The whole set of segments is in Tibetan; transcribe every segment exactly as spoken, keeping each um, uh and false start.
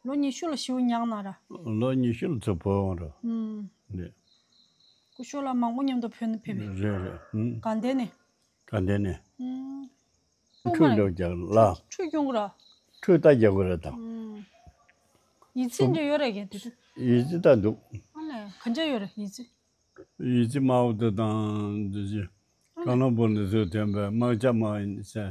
ལོ་ཉི་ཤུ་ལ་ཤིའུ་མྱངས་ན་ར། ལོ་ཉི་ཤུ་ལ་ཚུར་བུད་འོང་ར། ཨུམ། རེད། སྐུ་ཞབས་ལགས་མང་པོ་མཉམ་དུ་བུད་ཕེབས་པས། རེད་རེད། ཨུམ། དགའ་ལྡན་ནས། དགའ་ལྡན་ནས། ཨུམ། ཁྲུས་འདྲ་རྒྱག་ལ། ཁྲུས་སྐྱོང་གི་ར། ཁྲུས་ད་རྒྱག་གི་ར་དང་། ཨུམ། ཡིད་ཚིམ་འདྲ་ཡོད་རེད་གས་དེ་དུས། ཡིད་ཚིམ་ད་འདུག་ཨ་ལས་ག་འདྲ་ཡོད་རེད་ཡིད་ཚིམ། ཡིད་ཚིམ་དམར་པོ་དེ་དང་འདི་ཅི། ཨ་ལས། ཀ་ལོན་སྦུག་ནས་ཚུར་ཐོན་པའི་དམག་ཇ་དམག་ཡིན་ཟེར།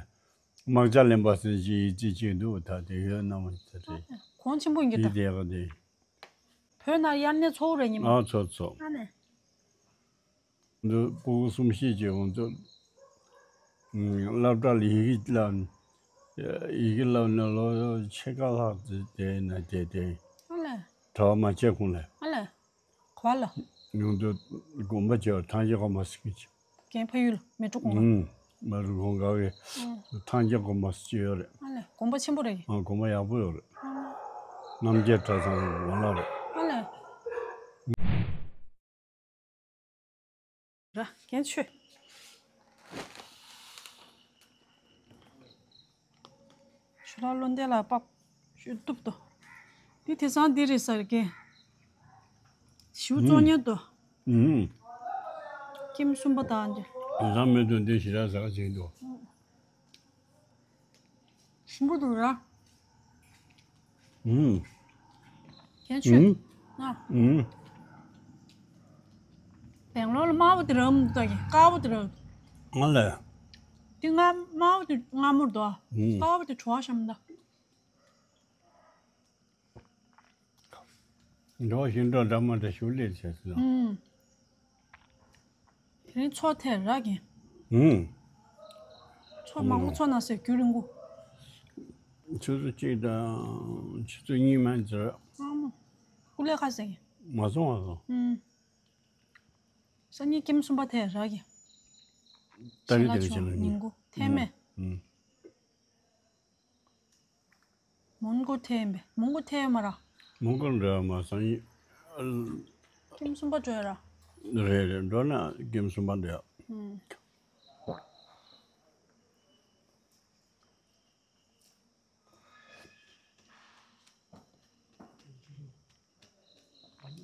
དམག་ཇ་ལེན་པ་ཟེར་ཅིག་ཡིད་ཚིམ་ཅིག་འདུག་ད་དེ་ཡོད་ན་མ་ཚད་རེད། གོང་ཆེན་པོ་ཡིན་གྱི་ད། ཡིད་དེ་ཡག་དེ། བོད་ནང་དབྱར་གནས་ཚོགས་རེད་ཉི་མ། ཨ་ཚོགས་ཚོགས། ཨ་ནས། འདི་སྤུ་གུ་གསུམ་བཞི་ཅིག་འོང་ཚོད། སློབ་གྲྭ་ལ་ཡི་གེ་བསླབ། ཡི་གེ་བསླབ་ནས་ལོ་ཕྱེད་ཀ་ལྷག་ཙམ་དེ་ན་དེ་དེ། ཨ་ལས། གྲྭ་བ་མ་བྱས་གོང་ལས། ཨ་ལས། ག་པར་ལ། ཡོང་དུས་དགོན་པ་བྱས་པ་ཐང་རྒྱལ་གོང་མ་ཟེར་གྱི་བྱས། རྒན་ཕ་ཡུལ་མལ་གྲོ་གོང་མ། ཨུམ། མལ་གྲོ་གོང་དཀར་བའི་ཨུམ། ཐང་རྒྱལ་གོང་མ་ཟེར་གྱི་ཡོད་རེད། ཨ་ལས་དགོན་པ་ཆེན་པོ་རེད། ཨ་དགོན་པ་ཡག་པོ་ཡོད་རེད། ཨ་ལས། རྣམ་རྒྱལ་གྲྭ་ཚང་གི་ཝང་ལ་རེད། ཨ་ལས། ར་རྒན་ཆོས། ཆོས་ལ་བློ་འདས་ལ་དཔག་ཤོད་གཏུབ་ཏོ། འདི་དེང་སང་འདི་རེད་ཟེར་གི། ཞིའུ་བཙོང་ཉན་ཏོ། ཨུམ། ཀེམ་གསུམ་པ་དང་འདི། དེང་སང་མི་འདུག་འདི་ཞེ་དྲག་ཟ་ག་བྱེད་འདུག་ཞིམ་པོ་འདུག་ར། ཨུམ། ཁྱེད་ཆོས། ཨུམ། ང་། ཨུམ། སྦེང་ལོར་ལ་དམར་པོ་དེ་རག་མི་འདུག་ད་ཀྱི་དཀར་པོ་དེ་རག་ང་ལ། དེ་ང་དམར་པོ་དེ་མངར་མོ་འདུག་ཨུམ། དཀར་པོ་དེ་བྲོ་བ་ཤམ་ད། འགྲོ་བཞིན་འགྲོ་འདྲ་མ་འདྲ་ཞུ་ལས་བྱས་སོང་། ཨུམ། དེ་རིང་ཚོགས་ཐེངས་རག་གི། ཨུམ། ཚོགས་མང་པོ་ཚོགས་ན་ཟེར་རྒྱུན་རིང་པོ། ཆུ་ཚོད་གཅིག་དང་ཆུ་ཚོད་གཉིས་མན་ཟེར། ཨ་མ། སྐུ་ལས་ཁ་ཟེར་གི། མ་སོང་མ་སོང་། ཨུམ། སང་ཉིན་ཀེམ་གསུམ་པ་ཐེངས་རག་གི། ད་གི་དེ་ཆེ་ལ་ཆུང་ཉིན་གུང་ཐེངས་མེད། ཨུམ། མོན་གྷོ་ཐེ་ཡིན་པས། མོན་གྷོ་ཐེ་ཡོད་མ་ར། མོན་གྷོ་འགྲོ་ཡ་མ་སང་ཡིན། ཀེམ་གསུམ་པ་འགྲོ་ཡ་ར། རེད་རེད་འགྲོ་ན་ཀེམ་གསུམ་པ་འགྲོ་ཡ། ཨུམ།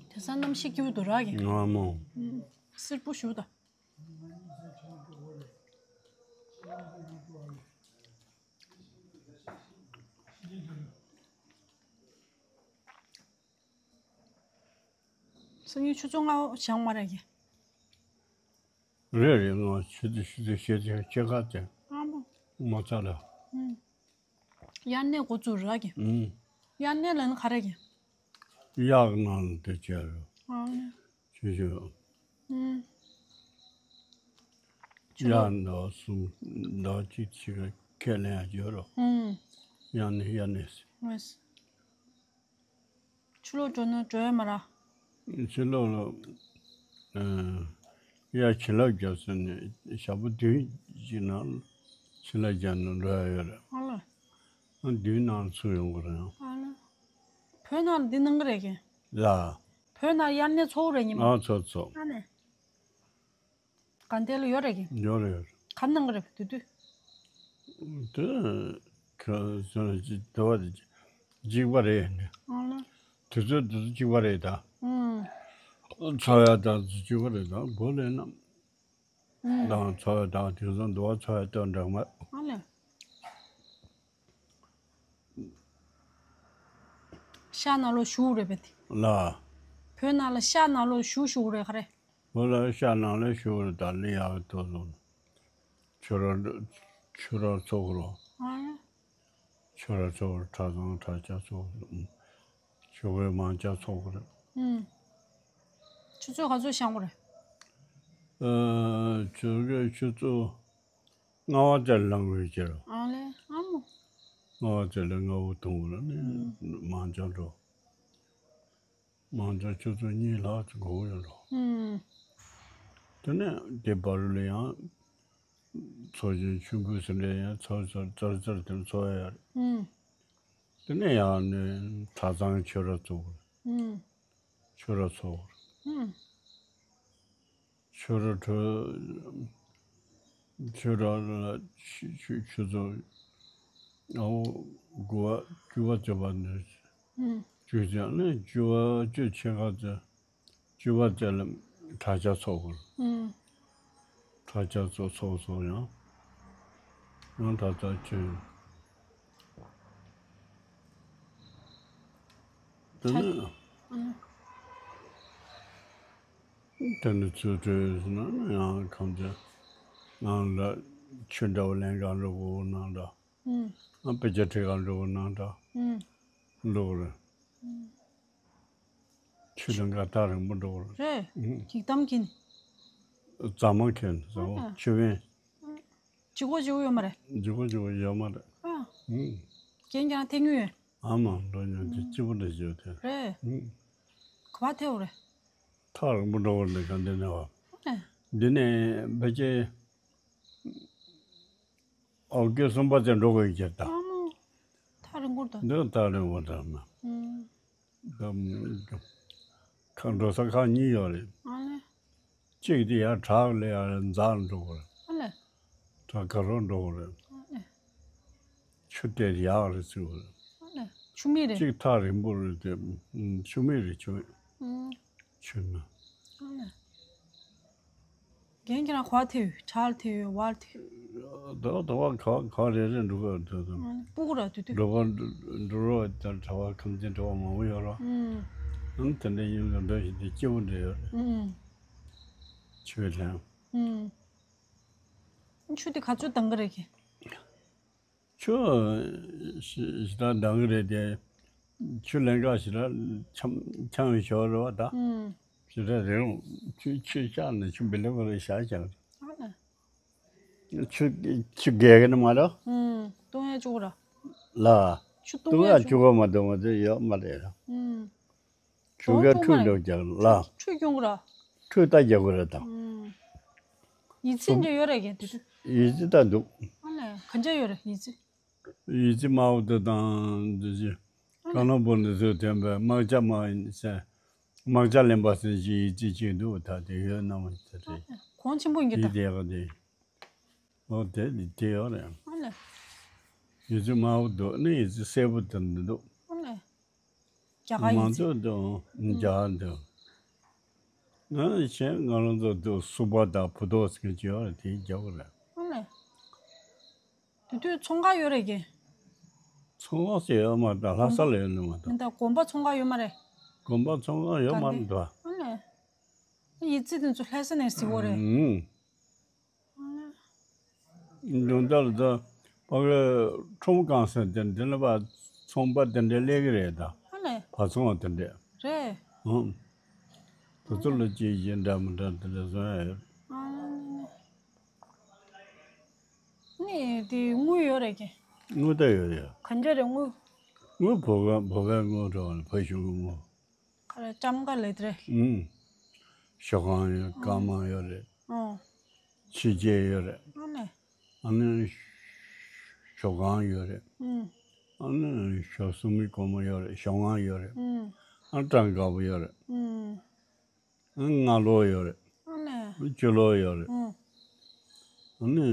དེང་སང་གནམ་གཤིས་སྐྱིད་པོ་འདུག་ར་གི། ང་མོ། ཨུམ། བསིལ་པོ་ཞུ་ད། སང་ཉིན་ཆུ་ཚོད་ལྔ་བཞག་མ་རེད་གི། རེད་རེད། ང་ཆུ་ཚོད་ཆུ་ཚོད་ཕྱེད་ཀ་དེ། ཨ་མོ། མ་ཚ་ལ། ཨུམ། དབྱར་གནས་འགོ་བཙུགས་ར་གི། ཨུམ། དབྱར་གནས་ལ་ནི་ག་རེ་གི། གཡག་ནང་ལ་དེ་བྱས་རོ། ཨ་ནི། ཆུ་ཆུ། ཨུམ། ཆུ་ལོ། གཡག་ཟླ་གསུམ་ཟླ་གཅིག་ཕྱི་ར་ཁས་ལེན་ཡ་བྱོས་རོ། ཨུམ། དབྱར་གནས་དབྱར་གནས། ཨུམ། ཆུ་ལོག་འགྲོ་ནོ་འགྲོ་ཡ་མ་ར། ཆུ་ལོག་ལ། ཨ། གཡག་བྱིན་རླབས་རྒྱབ་ཟེར་ནས་ཞག་པོ་བདུན་གཅིག་ནང་བྱིན་རླབས་རྒྱབ་ནས་འགྲོ་ཡ་ཡོད་རེད། ཨ་ལ། ཨ་བདུན་ནང་ཚུར་ཡོང་གི་རེད། ཨ་ལ། བོད་ནང་ལ་འདི་གནང་གི་རེད་གི། ལ། བོད་ནང་དབྱར་གནས་ཚོགས་རེད་ཉི་མ། ཨ་ཚོགས་ཚོགས། ཨ་ནས། དགའ་ལྡན་ལ་ཡོད་རེད་གི། ཡོད་རེད་ཡོད་རེད། ག་གནང་གི་རེད་དེ་དུས། དེ། ཁ་སང་ཅི་དེ་བ་དེ་གཅིག་པ་རེད་ནི། ཨ་ལ། དུས་ཚོད་དེ་ཚོ་གཅིག་པ་རེད་ད། ཨུམ། ཚོགས་ཡ་དང་གཅིག་པ་རེད་ད་བོད་ལས་ན། ཨུམ། དང་ཚོགས་ཡ་དང་དེང་སང་འདུ་བ་ཚོགས་ཡ་དང་འདྲ་མ། ཨ་ལ། ཤར་ནང་ལོགས་བཞུགས་རེད་པས་དེ། ལ། བོད་ནང་ལ་ཤར་ནང་ལོགས་བཞུགས་བཞུགས་རེད་ག་རེ། བོད་ལ་ཤར་ནང་ལ་བཞུགས་རེད་ད་ལི་ཡག་ཏོ་ལོ། ཆོས་ར་ཆོས་ར་ཚོགས་རོ། ཨ། ཆོས་ར་ཚོགས་རོ་གྲྭ་ཚང་གྲྭ་ཆ་ཚོགས་རོ། ཆོས་པའི་མང་ཆ་ཚོགས་རོ། ཨུམ། ཆུ་ཚོད་ག་ཚོད་བཤང་བ་རེད། ཨ། ཆོས་ར་ཆུ་ཚོད་ལྔ་བ་ཙམ་ལངས་རེད་ཅེས་རོ། ཨ་ལེ་ཨ་མོ། ལྔ་བ་ཙམ་ལ་ལྔ་བོ་གཏོང་བ་ལ་ནི་ཨུམ། མང་ཆ་འགྲོ། མང་ཚོགས་ཆུ་ཚོད་གཉིས་ལྷག་ཙམ་འགོར་ཡོད་རོ། ཨུམ། དེ་ནས་དེ་བར་ལ་ཡང་ཚོགས་ཆེན་མཆོད་འབུལ་ཟེར་འདྲ་ཡང་ཚོགས་ཚོགས་ཙར་ཙར་དེ་ཚོགས་ཡ་རེད། ཨུམ། དེ་ནས་ཡང་ནས་གྲྭ་ཚང་ཆོས་ར་ཚོགས། ཨུམ། ཆོས་ར་ཚོགས། ཨུམ། ཆོས་ར་གྲོལ། ཆོས་ར་ལ་ཆུ་ཆུ་ཆུ་ཚོད་ཨའོ་དགུ་པ་བཅུ་པ་བཅུ་པ་ནས། ཨུམ། བཅུ་ཅན་ནི་བཅུ་པ་བཅུ་ཆེ་ཁ་ཚོད། བཅུ་པ་དེ་ལ་དྲག་ཆ་ཚོགས་དགོས། ཨུམ། དྲག་ཆ་ཚོགས་ཚོགས་ཚོགས་ཡང་། ཡང་དྲག་ཆ་ཆེ། དེ་ནི་ཨུམ། དེ་ནི་ཚུར་བྲོས་ན་ཡང་ཁམས་ཅན་ནང་ལ་ཆུ་འདྲ་བ་ལེན་ག་འགྲོ་དགོས་ནང་འདྲ། ཨུམ། ཨ་དཔེ་ཆ་ཁྲིད་ག་འགྲོ་དགོས་ནང་འདྲ། ཨུམ། འགྲོ་དགོས་རེད། ཨུམ། ཆུ་ལེན་ག་ཐག་རིང་པོ་འགྲོ་དགོས་རེད། རེད། ཨུམ། ཀྱི་གཏམ་གྱིན། རྫ་མ་མཁན་རྫ་མ་ཨ་ཆུ་བན། ལྗིད་ཁོག་ལྗིད་ཁོག་ཡོད་མ་རེད། ལྗིད་ཁོག་ལྗིད་ཁོག་ཡོད་མ་རེད། ཨ། ཨུམ། རྒན་རྒྱང་ཐེངས་ཡོད། ཨ་མ་འགྲོ་མྱོང་དེ་ཨུམ། སྐྱིད་པོ་འདྲ་ཞིག་ཡོད་དེ། རེད། ཨུམ། ག་པར་ཐེའོ་རེད། ཐག་རིང་པོ་འགྲོ་བ་ལས་ག་འདི་ནས་བ། ཨ་ནས། འདི་ནས་ཕལ་ཆེར་ཨོ་སྐྱོད་གསུམ་པ་དེ་འགྲོ་དགོས་ཀྱི་ད། ཨ་མོ། ཐག་རིང་པོ་ད། འདི་ཐག་རིང་པོ་ད་ན། ཨུམ། ཁ་འགྲོ་ས་ཁག་གཉིས་ཡོད་རེད། ཨ་ནས། གཅིག་དེ་ཡར་བྲག་ལ་ཡར་འཛེགས་འགྲོ་དགོས་རེད། ཨ་ནས། བྲག་དཀར་རོ་འགྲོ་དགོས་རེད། ཨ་ནས། ཆུ་དེ་ཡག་རེད་ཟེར་བ་རེད། ཨ་ནས། ཆུ་མིག་རེད། གཅིག་ཐག་རིང་པོ་རེད་དེ། ཨུམ། ཆུ་མིག་རེད་ཆུ་མིག་ཨུམ། ཆུ་མིག་ཨ་ནས། རྒན་ཁྱེད་རང་ག་པར་ཐེ་ཡོད། བྲག་ལ་ཐེ་ཡོད། བར་ཐེ་ཡོད། ད་ད་བ་ག་ག་རེ་རེ་འགྲོ་ག་འགྲོ་དང་། ཨ་ནས། སྤུ་གུ་ར་དུས་དུས། འགྲོ་བ་འགྲོ་རོགས་དང་གྲྭ་བ་ཁམས་ཆེན་གྲྭ་བ་མང་པོ་ཡོད་རོགས། ཨུམ། ཨང་དེ་འདྲ་ཡིན་ལ་འགྲོ་བཞིན་དུ་སྐྱིད་པོ་འདྲ་ཡོད་རེད། ཨུམ། ཆུ་ལེན། ཨུམ། ཆུ་དེ་ག་ཚོད་འདང་གི་རེད་ཀྱི། ཆུ་ཞི་ཞི་ད་འདང་གི་རེད་དེ། ཆུ་ལེན་ག་ཞི་ད་འཁྱམ་འཁྱམ་བའི་ཞོར་རེད་བ་ད། ཨུམ། ཞི་ད་རེད་རུང་ཆུ་ཆུ་ཤར་ནས་ཆུ་བི་ལེ་བ་རེ་ཤར་ཤར་རེད། ཨ་ལ། ཆུ་ཆུ་རྒལ་གི་ནི་མ་རེད། ཨུམ། བཏུང་ཡ་བཅུག་ར། ལ། ཆུ་བཏུང་ཡ་བཅུག་ག་མ་བཏུང་བ་དེ་ཡོད་མ་རེད་ར། ཨུམ། ཆུ་ག་ཁྲུས་འགྲོ་རྒྱག་ལ། ཁྲུས་སྐྱོང་གི་ར། ཁྲུས་ད་རྒྱག་གི་རེད་དང་། ཨུམ། ཡིད་ཚིམ་འདྲ་ཡོད་རེད་ཀྱི་དེ་དུས། ཡིད་ཚིམ་ད་འདུག་ཨ་ལས། ག་འདྲ་ཡོད་རེད་ཡིད་ཚིམ། ཡིད་ཚིམ་དམར་པོ་དེ་དང་འདི་ཅི། ཨ་ཀ་ལོ་བོ་འདི་ཚོས་ཐོན་པའི་དམག་ཇ་དམག་ཡིན་ཟེར། དམག་ཇ་ལེན་པ་ཟེར་ཞིག་ཡིད་ཚིམ་ཅིག་འདུག་ད་དེ་ཡོད་ན་མ་ཟེར་རེད། གོང་ཆེན་པོ་ཡིན་གྱི་ཡིད་ད། དེ་ག་དེ། ཨོ་དེ་དེ་ཡོད་རེད། ཨ་ལས། ཡིད་ཚིམ་དམར་པོ་འདུག་ནི་ཡིད་ཚིམ་སེར་པོ་དེ་འདི་འདུག་ཨ་ལས། རྒྱ་གར་ཡིན་ཚེ། ང་ཚོ་དང་རྒྱ་གར་དང་། ང་གཞན་ང་རང་ཚོ་དང་སུ་པ་དང་བུ་ཐོག་ཟེར་གྱི་ཡོད་རེད་དེ་རྒྱ་གར་རེད། ཨ་ལས། དེ་དུས་ཚོང་ཁང་ཡོད་རེད་ཀྱི། ཚོང་ཁང་ཟེར་ཡོད་མ་རེད་ལྷ་ས་ལ་ཡོད་ནི་མ་རེད། མི་འདྲ་དགོན་པ་ཚོང་ཁང་ཡོད་མ་རེད། དགོན་པ་ཚོང་ཁང་ཡོད་མ་རེད་དོ། ཨ་ལས། ཡིད་ཚིམ་དེ་ཚོ་ལྷ་ས་ནས་གཟིགས་པ་རེད། ཨུམ། མདུན་ལྟར་དུ་ཕ་གི་ཁྲོམ་གང་ཟེར་དེ་འདི་ལ་བ་ཚོང་པ་དེ་འདྲ་སླེབས་ཀྱི་རེད་ད། ཨ་ལས། བ་ཚོང་བ་དེ་འདྲ། རེད། ཧུམ། དེ་ཚོ་ལ་ཅི་ཡིན་འདྲ་མི་འདྲ་དེ་འདྲ་བཟོ་ཡ་ཡོད། ཨ་ལས། ནི་དེ་དངུལ་ཡོད་རེད་ཀྱི། དངུལ་ད་ཡོད་རེད། ག་འདྲ་རེད་དངུལ། དངུལ་བོད་པའི་བོད་པའི་དངུལ་འགྲོ་བ་ལ་ཕ་གཞུང་གི་དངུལ། ཁ་ར་ལྕམ་ཀ་ལེ་ཏྲེ། ཨུམ། ཞོ་ཁང་ཡོད། ཨུམ། སྐར་མ་ཡོད་རེད། ཨོ། ཕྱི་རྒྱལ་ཡོད་རེད། ཨ་ནི། ཨ་ནི། ཞོ་ཁང་ཡོད་རེད། ཨུམ། ཨ་ནི་ཞོ་སུ་མི་གོང་མ་ཡོད་རེད། ཞོ་ཁང་ཡོད་རེད། ཨུམ། ཨ་ནི་སྤྲང་དཀར་པོ་ཡོད་རེད། ཨུམ། ཨ་ནི་སྔ་ལོ་ཡོད་རེད། ཨ་ནི། ཨ་ནི་སྤྱི་ལོ་ཡོད་རེད། ཨུམ། ཨ་ནི།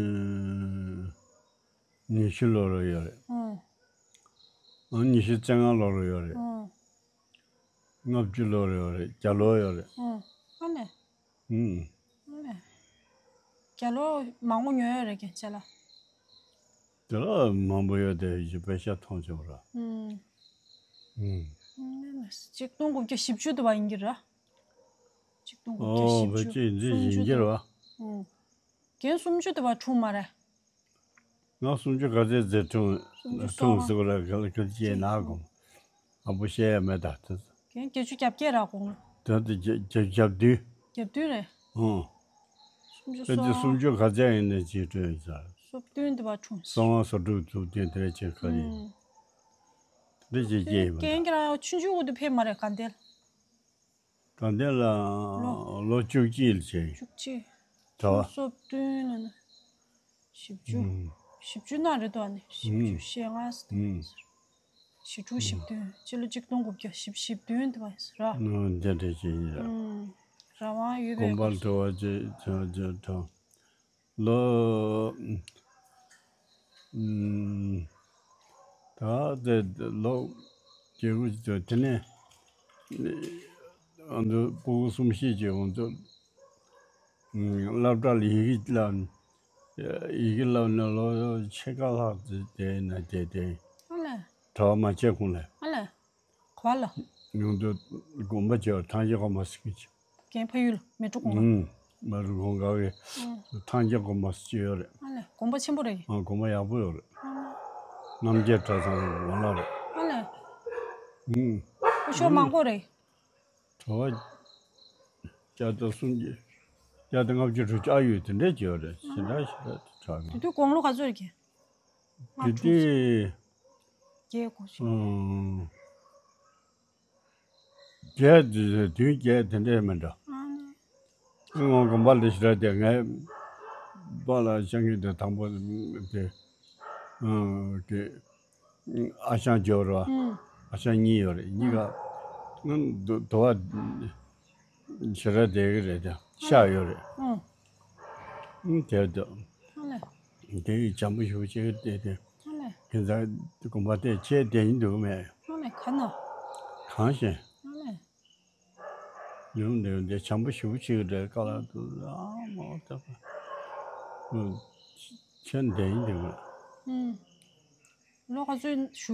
ཉི་ཤུ་ལོ་རུ་ཡོད་རེད། ཨང་། ཨང་། ཉི་ཤུ་རྩ་ལྔ་ལོ་རུ་ཡོད་རེད། ཨང་། ལྔ་བཅུ་ལོ་རུ་ཡོད་རེད། བརྒྱ་ལོ་ཡོད་རེད། ཨང་། ཨ་ནི། ཨུམ། ཨ་ནི། བརྒྱ་ལོ་མང་པོ་ཉོ་ཡོད་རེད་ཀྱི་ཅ་ལག་དེ་ལ་མང་པོ་ཡོད་དེ་ཡི་པེ་ཤ་མཐོང་ཆོག་ར། ཨུམ། ཨུམ། ཨ་ནི་གཅིག་སྟོང་དགུ་བརྒྱ་བཞི་བཅུ་དུ་བ་ཡིན་གྱི་ར། གཅིག་སྟོང་དགུ་བརྒྱ་ཨོ་བཞི་བཅུ། བེ་ཅི་འདི་སུམ་ཡིན་ཅུ་གྱི་ར་དུ་བ། བ། ཨུམ། རྒན་སུམ་ཅུ་དུ་བ་འཁྲུངས་མ་རེད། ང་སུམ་ཅུ་ག་ཚད་ཟེར་འཁྲུངས། སུམ་ཅུ་སོ། འཁྲུངས་ཟེར་བ་ལ་ག་ལ་ག་ལ་སྐྱེས་ན་གོ། ཨ་བོ་བཤད་ཡ་མེད་ད་དེ། ཁྱེད་བརྒྱད་ཅུ་གྱ་བརྒྱད་རག་གོང་། དེ་དེ་བརྒྱ་བརྒྱ་བརྒྱ་བདུན། བརྒྱ་བདུན་རེད། ཨོ། སུམ་ཅུ་དེ་དེ་སོ། སུམ་ཅུ་ག་ཚད་ཡིན་ནས་ཅིག་སྤྲོད་ཡིན་ས། སོ་བདུན་དེ་བ་འཁྲུངས། སོ་ལྔ་སོ་དྲུག་ཚུགས་དེ་དེ་ཅིག་ག་ཡིན། ཨུམ། དེ་ཅིག་སྐྱེས་ཡིན་པ་རྒན་ད། ཁྱེད་རང་ཆུང་ཆུང་གི་དུས་ཕེབས་མ་རེད་དགའ་ལྡན། དགའ་ལྡན་ལ་ལོ། ལོ་བཅུ་གཅིག་ལ་བྱས། བཅུ་གཅིག་གྲྭ་བ། སོ་བདུན་ལ་ནི། བཞི་བཅུ། ཨུམ། བཞི་བཅུ་ན་རེད་དོ་ཨ་ནི། བཞི་བཅུ་ཨུམ། ཞེ་ལྔ་ཟེར། ཨུམ། བཞི་བཅུ་བཞི་བདུན། སྤྱི་ལོ་གཅིག་སྟོང་དགུ་བརྒྱ་བཞི་བཅུ་ཞེ་བདུན་དེ་བ་ཟེར་ར། ཨུམ། འདི་འདྲ་ཅིག་ཡིན་ར། ཨུམ། རང་དབང་ཡོད་པའི་གོམ་པ་སྐབས་སུ། འགྲོ་བ་ཅིག་ཅོ་ཅོ་དང་། ལོ། ཨུམ། ད་དེ་ལོ། སྐྱེ་དགུ་ཅིག་དང་དེ་ནས་ཨ་ནི་སྤུ་གུ་གསུམ་བཞི་ཅིག་འོང་དུས། ཨ་སློབ་གྲྭ་ལ་ཡི་གེ་བསླབ། ཡི་གེ་བསླབ་ནས་ལོ་ཕྱེད་ཀ་ལྷག་ཙམ་བསྡད་ན་བསྡད་དེ། ཨ་ལས། གྲྭ་པ་མ་བྱས་གོང་ལ། ཨ་ལས། ག་པར་ལ། ཡོང་དུས་དགོན་པ་བྱས་པ་ཐང་ཆེན་གོང་མ་ཟེར་གྱི། ཀན་ཕ་ཡུལ་མལ་གྲོ་གུང་ལ། ཨུམ། མལ་གྲོ་གུང་ག་བའི་ཨ་ཐང་ཆེན་གོང་མ་ཟེར་གྱི་ཡོད་རེད། ཨ་ལས། དགོན་པ་ཆེན་པོ་རེད། ཨ་དགོན་པ་ཡག་པོ་ཡོད་རེད། ཨ་ལས། རྣམ་རྒྱལ་གྲྭ་ཚང་གི་ངོ་ལ་རེད། ཨ་ལས། ཨུམ། སྐུ་ཞབས་མང་པོ་རེད། གྲྭ་པ་བརྒྱ་དང་སུམ་བརྒྱ། བརྒྱ་དང་ལྔ་བཅུ་དྲུག་ཅུ་ཨ་ཡོད་དེ་འདྲས་ཀྱི་ཡོད་རེད། ཞེ་དྲག་ཞེ་དྲག་དེ་གྲྭ་དེ་ནང་། དུས་དགུང་ལོ་ག་ཚོད་རེད་ཀྱི། དེ་དུས། བརྒྱད་དགུ་བཅུ། ཨང་། བརྒྱད་དེ་བདུན་བརྒྱད་དེ་འདྲས་མིན་འགྲོ། ཨང་། ངོ་དགོན་པ་ལ་ཞེ་དྲག་དེ་ངའི་པཱ་ལགས་སྤྱང་ཀི་དེ་དང་པོ་དེ། ཨང་། དེ། ཨ་ཞང་འབྱོར་བ། ཨུམ། ཨ་ཞང་གཉིས་ཡོད་རེད། གཉིས་ཀ་ཨུམ། དུ་དུ་བ་ཞེ་དྲག་བསྡད་ཀྱི་རེད་དེ་ཤ་ཡོད་རེད། ཨུམ། ཨུམ། དེ་དུ་ཨ་ལས། དེ་ཡི་བྱམས་པོ་ཞེ་པོ་ཅིག་བསྡད་དེ། ཨ་ལས། ཁྱེད་ཚ་དགོན་པ་དེ་ཆེ་བསྡད་ཡིན་འདུག་མེད། ཨ་ལས་ག་ན། གང་ཤེས། ཨ་ལས། ཡུམ་འདི་འདི་བྱམས་པོ་ཞེ་པོ་ཅིག་རེད། ཀ་ལ་དུ་ཨ་མོ་ལྟ་བུ། ཁྱོད་འདི་ཡིན་འདི་མ། ཨུམ། ལོ་ག་ཚོད་བཞུགས་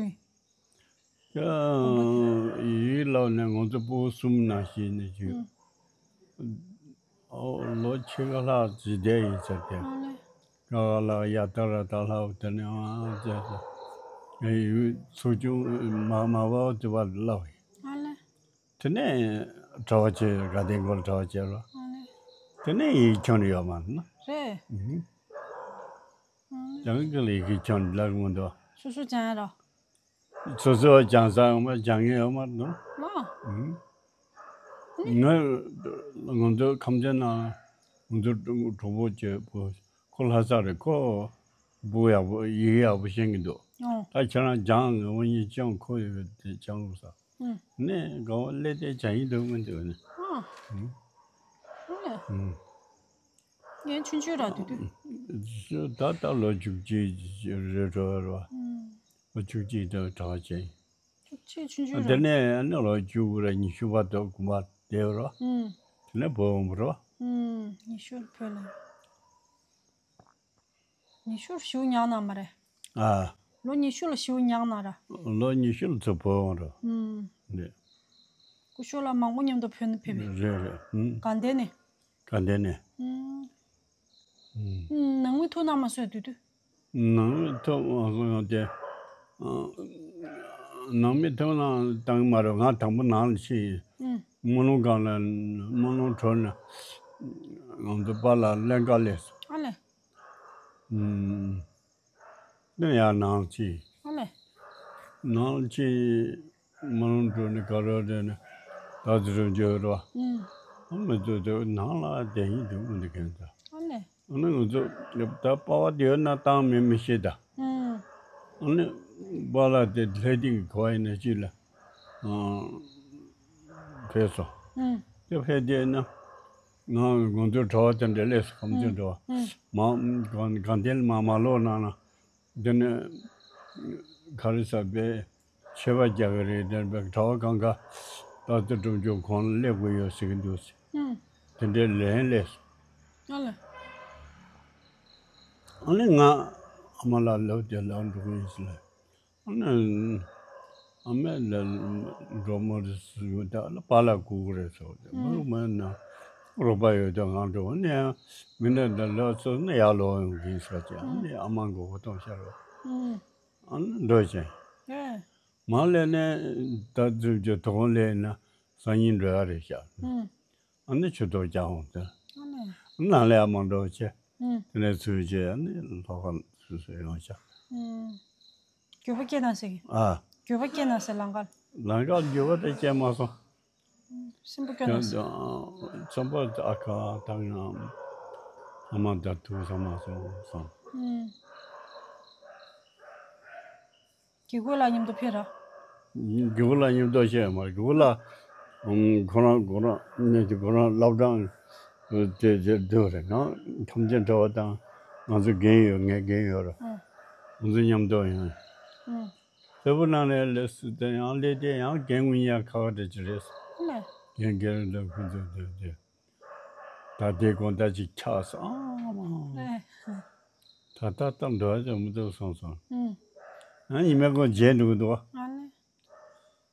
ཡིན། ཡིག་ལོག་ནས་ང་ཚོ་སྤུ་གུ་གསུམ་ནང་བཞིན་ནས་བཞུགས། ཨུམ། ཨོ་ལོ་ཕྱེད་ཀ་ལྷག་ཅིག་བསྡད་ཡིན་ཟེར་ཏེ། ཨ་ལས། ཀ་ལ་ཡ་ད་ར་ད་ལྷག་དེ་ནས་ཨ་ཙེ་ཙེ། ཡུལ་ཚོ་ཆུང་མ་མ་བ་དུ་བ་ལབ་ཡིན། ཨ་ལས། དེ་ནས་གྲྭ་པ་བྱས། དགའ་ལྡན་སྒོ་ལ་གྲྭ་པ་བྱས་རོ། ཨ་ནི། དེ་ནས་ཡིག་སྦྱང་ཡོད་མ་རེད་ན། རེད། ཨུ་ཧུ། ཨ་ནི། སྦྱང་གི་ལ་ཡིག་སྦྱང་ལབ་མི་འདུག་སོ་སོ་སྦྱང་ཡ་རོ། སོ་སོ་སྦྱང་ས་ཡོང་མ་སྦྱང་ཡ་ཡོད་མ་རེད་ན། ལོ། ཨུ་ཧུ། ང་ང་ཚོ་ཁམས་ཚན་ན་ང་ཚོ་གྲོགས་པོ་བྱས་པོ་ཁོ་ལྷ་ས་རེད། ཁོ་བུ་ཡག་པོ་ཡིག་ཡག་པོ་ཤེས་ཀྱི་འདུག་ཨོ། ད་ཁྱེད་རང་སྦྱང་། ང་འོ་ཉིད་སྦྱང་། ཁོ་ཡོད་དེ་སྦྱང་དགོས་ས། ཨུ། ནས་དགའ་བ་སླེབས་ཏེ་བྱ་ཡིན་འདུག་མི་འདུག་ནས། ཨ། ཨུ། ཨ་ལས། ཨུ། ངའི་ཆུང་ཆུང་ར་དུས་དུས། ད་ལྟ་ལོ་བཅུ་གཅིག་རེད་འགྲོ་བ་རེད་བ། ཨུ། ལོ་བཅུ་གཅིག་དང་གྲྭ་བ་བྱས། བཅུ་གཅིག་ཆུང་ཆུང་ར། དེ་ནས་ཨ་ནི་ལོ་བཅུ་དགུ་ར་ཉི་ཤུ་བར་དུ་དགོན་པ་བསྡད་རོ། ཨུ། དེ་ནས་བོད་འོང་བ་རོ། ཨུ། ཉི་ཤུ་བོད་ལ། ཉི་ཤུར་ཞེ་པོ་མྱངས་གནང་མ་རེད། ཨ། ལོ་ཉི་ཤུ་ལ་ཞེ་པོ་མྱངས་གནང་ར། ལོ་ཉི་ཤུ་ལ་ཚུར་བོད་འོང་རོ། ཨུམ། རེད། སྐུ་ཞབས་ལགས་མང་པོ་མཉམ་དུ་བོད་ནས་ཕེབས་པས། རེད་རེད། ཨུམ། དགའ་ལྡན་ནས། དགའ་ལྡན་ནས། ཨུམ། ཨུམ། ནང་མི་ཐུག་གནང་མ་སོང་དུས་དུས། ནང་མི་ཐུག་མ་སོང་ཡང་དེ། ཨ། ནང་མི་ཐུག་གནང་བཏང་མ་རེད། ང་དང་པོ་ནང་ལ་ཕྱིན་ཡིན། ཨུམ། སྨོན་ལམ་སྒང་ལ་སྨོན་ལམ་གྲོལ་ནས་ང་ཚོ་པཱ་ལགས་ཀླན་ཀ་སླེབས་སོང་། ཨ་ལས། ཨུམ། ནས་ཡར་ནང་ཕྱིན། ཨ་ལས། ནང་ཕྱིན། སྨོན་ལམ་གྲོལ་ནས་ག་རེ་རེད་ནས་ད་དེ་རུ་འབྱོར་བ། ཨུམ། ཨ་མི་ཚོ་དེ་ནང་ལ་བསྡད་ཡིན་འདུག་མི་འདུག་གན་ཚ། ཨ་ལས། ཨ་ནི་ང་ཚོ་ད་པ་བ་དེ་ཡོད་ན་བཏང་མེད་མི་ཤེས་ད། ཨུམ། ཨ་ནི་པཱ་ལགས་དེ་ལྷས་སྟེང་གི་གོ་བ་ཡིན་ན་ཅིག་ལ། ཨ། ཕེབས་སོང་། ཨུམ། དེ་ཕེབས་དེ་ན། ང་ང་ཚོའི་གྲྭ་པ་དེ་འདྲ་སླེབས་སོང་། ཁམས་ཚན་གྲྭ་པ། ཨུམ། མ་གང་གང་དེ་ལ་མ་མ་ལོག་གནང་ན། དེ་ནས་ག་རེ་ཟེར་བའི་ཆད་པ་རྒྱག་གི་རེད། དེ་འདྲ་གྲྭ་པ་གང་ག་ད་ལྟ་སྒྲུབ་སྦྱོང་ཁོང་ལ་སླེབས་དགོས་ཡོད་ཟེར་གྱི་འདུག་ཟེར། ཨུམ། དེ་འདྲའི་ལན་སླེབས་སོང་། ཨ་ལས། ཨ་ནི་ང་ཨ་མ་ལགས་ལབ་དེ་ལ་འགྲོ་གི་ཡིན་ཟེར་ལབ། ཨ་ནི་ཨ་མས་ལ་འགྲོ་མོ་རེད་ཟེར་ད་ལ་པཱ་ལགས་སྒུག་གི་རེད་ཟེར་བ་དེ་མི་རུ་མ་ན་རོགས་པ་ཡོད་དུས་ང་འགྲོ་ནས་མི་འདྲ་འདྲ་ལོག་ཚོ་ནི་ཡར་ལོག་ཡོང་གི་ཟེར་ཅིག་ཨ་ནི་ཨ་མ་མགོ་སྐོར་གཏོང་ཤར་བ། ཨ་ནི་འགྲོ་ཅིང་། མ་སླེབས་ནས་ད་ཚུར་གྱི་དོ་དགོང་སླེབས་ན་སང་ཉིན་འགྲོ་ཡ་རེད་ཤག་ཨ་ནི་ཆུ་ཐོག་རྒྱག་འོང་ཟེར། ཨ་ནི། ནང་ལ་ཡང་མ་འགྲོ་བྱས། ཨུམ། དེ་ནས་ཚུར་བྱས་ཨ་ནི་ལྷོ་ཁ་སོ་སོ་ཡོང་ཤག་ཨུམ། འགྱོད་པ་སྐྱེས་ན་ཟེར་གི། ཨ། འགྱོད་པ་སྐྱེས་ན་ཟེར་ལམ་ཁར། ལམ་ཁར་འགྱོད་པ་དེ་སྐྱེས་མ་སོང་། ཨུམ། སེམས་པ་སྐྱོ་ན་ཟེར། ཚོང་པ་ཨ་ཁ་བཏང་ཡང་ཨ་མ་དང་ཐུག་ས་མ་སོང་བསམ། ཨུམ། རྒྱལ་པོ་ལགས་མཉམ་དུ་ཕེབས་ར། རྒྱལ་པོ་ལགས་མཉམ་དུ་བཤད་མ་རེད། རྒྱལ་པོ་ལགས་ཁོ་རང་ཁོ་རང་ནས་ཀྱི་ཁོ་རང་སློབ་གྲྭ་དེ་དེ་སྡོད་རེད། ང་ཁམས་ཆེན་གྲྭ་པ་དང་ང་ཚོ་རྒན་ཡོད། ངའི་རྒན་ཡོད་ར། ཨང་། ང་ཚོ་མཉམ་དུ་ཡིན། ཨང་། ལྷོད་པོ་ནང་ནས་ལས་སུ་དེ་ཡང་ལས་དེ་ཡང་རྒན་ངུ་ཡ་ཁ་བ་དེ་ཅི་རེད། ལ། རྒན་རྒན་འདི་ཁོ་ཚོ་དེ་དེ་ད་དེ་དགོང་ད་ཅིག་ཆགས་སོང་། ཨ་མ། ལ། ད་ད་ལྟ་འགྲོ་ཡ་མི་འདུག་སོང་སོང་། ཨུམ། ཨ་ཉི་མ་ཁོ་མཇལ་འགྲོ་གི་འདུག་ཨ་ལ།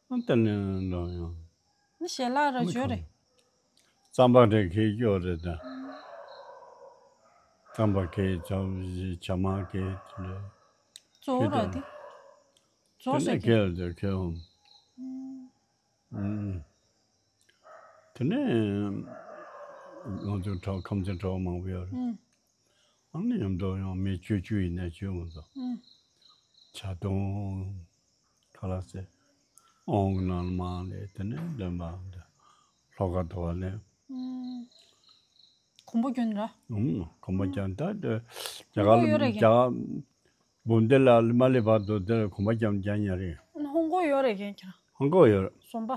ཨ་ལྟ་ནས་འགྲོ་ཡང་། ནི་ཞལ་ལག་ར་ཅོ་རེད། རྩམ་པ་རེ་ཁེ་སྐྱོ་རེད་ད། རྩམ་པ་ཁེ་ཚ་བཞི་ཆ་མ་ཁེ་དེ་རེད། གཙོ་བོ་ར་དེ། གཙོ་དེ་ནས་ཟེར་གི། ཁེ་དེ་ཁེ་འོང་། ཨུམ། དེ་ནས་ང་ཚོ་གྲོགས་ཁམས་ཚན་གྲོགས་མང་པོ་ཡོད་རེད། ཨུམ། ཨ་ནི་མཉམ་དུ་ཡང་མི་བཅུ་བཅུ་ཡིན་ན་བཅུ་མ་གཏོགས། ཨུམ། ཆ་དུང་། ཁ་ལག་ཟས། ཨོང་གི་ནང་ལ་མང་ལས་དེ་ནས་འདོན་པ་འདི་ལྷོ་ཁ་ཐོ་བ་ལས། ཨུམ། གོམ་པ་གྱོན་ར། ཨུམ། གོམ་པ་གྱོན་ད་དེ་རྒྱ་གར་ལ་ཡོད་རེད་རྒྱ་གར་འབུམ་སྡེ་ལ་མ་སླེབས་བར་དུ་དེར་གོམ་པ་གྱོན་གྱོན་ཡ་རེད། ཧོང་ཀོང་ཡོད་རེད་ཁྱེད་ཁྱེད་རང་། ཧོང་ཀོང་ཡོད་རེད། ཟོམ་པ།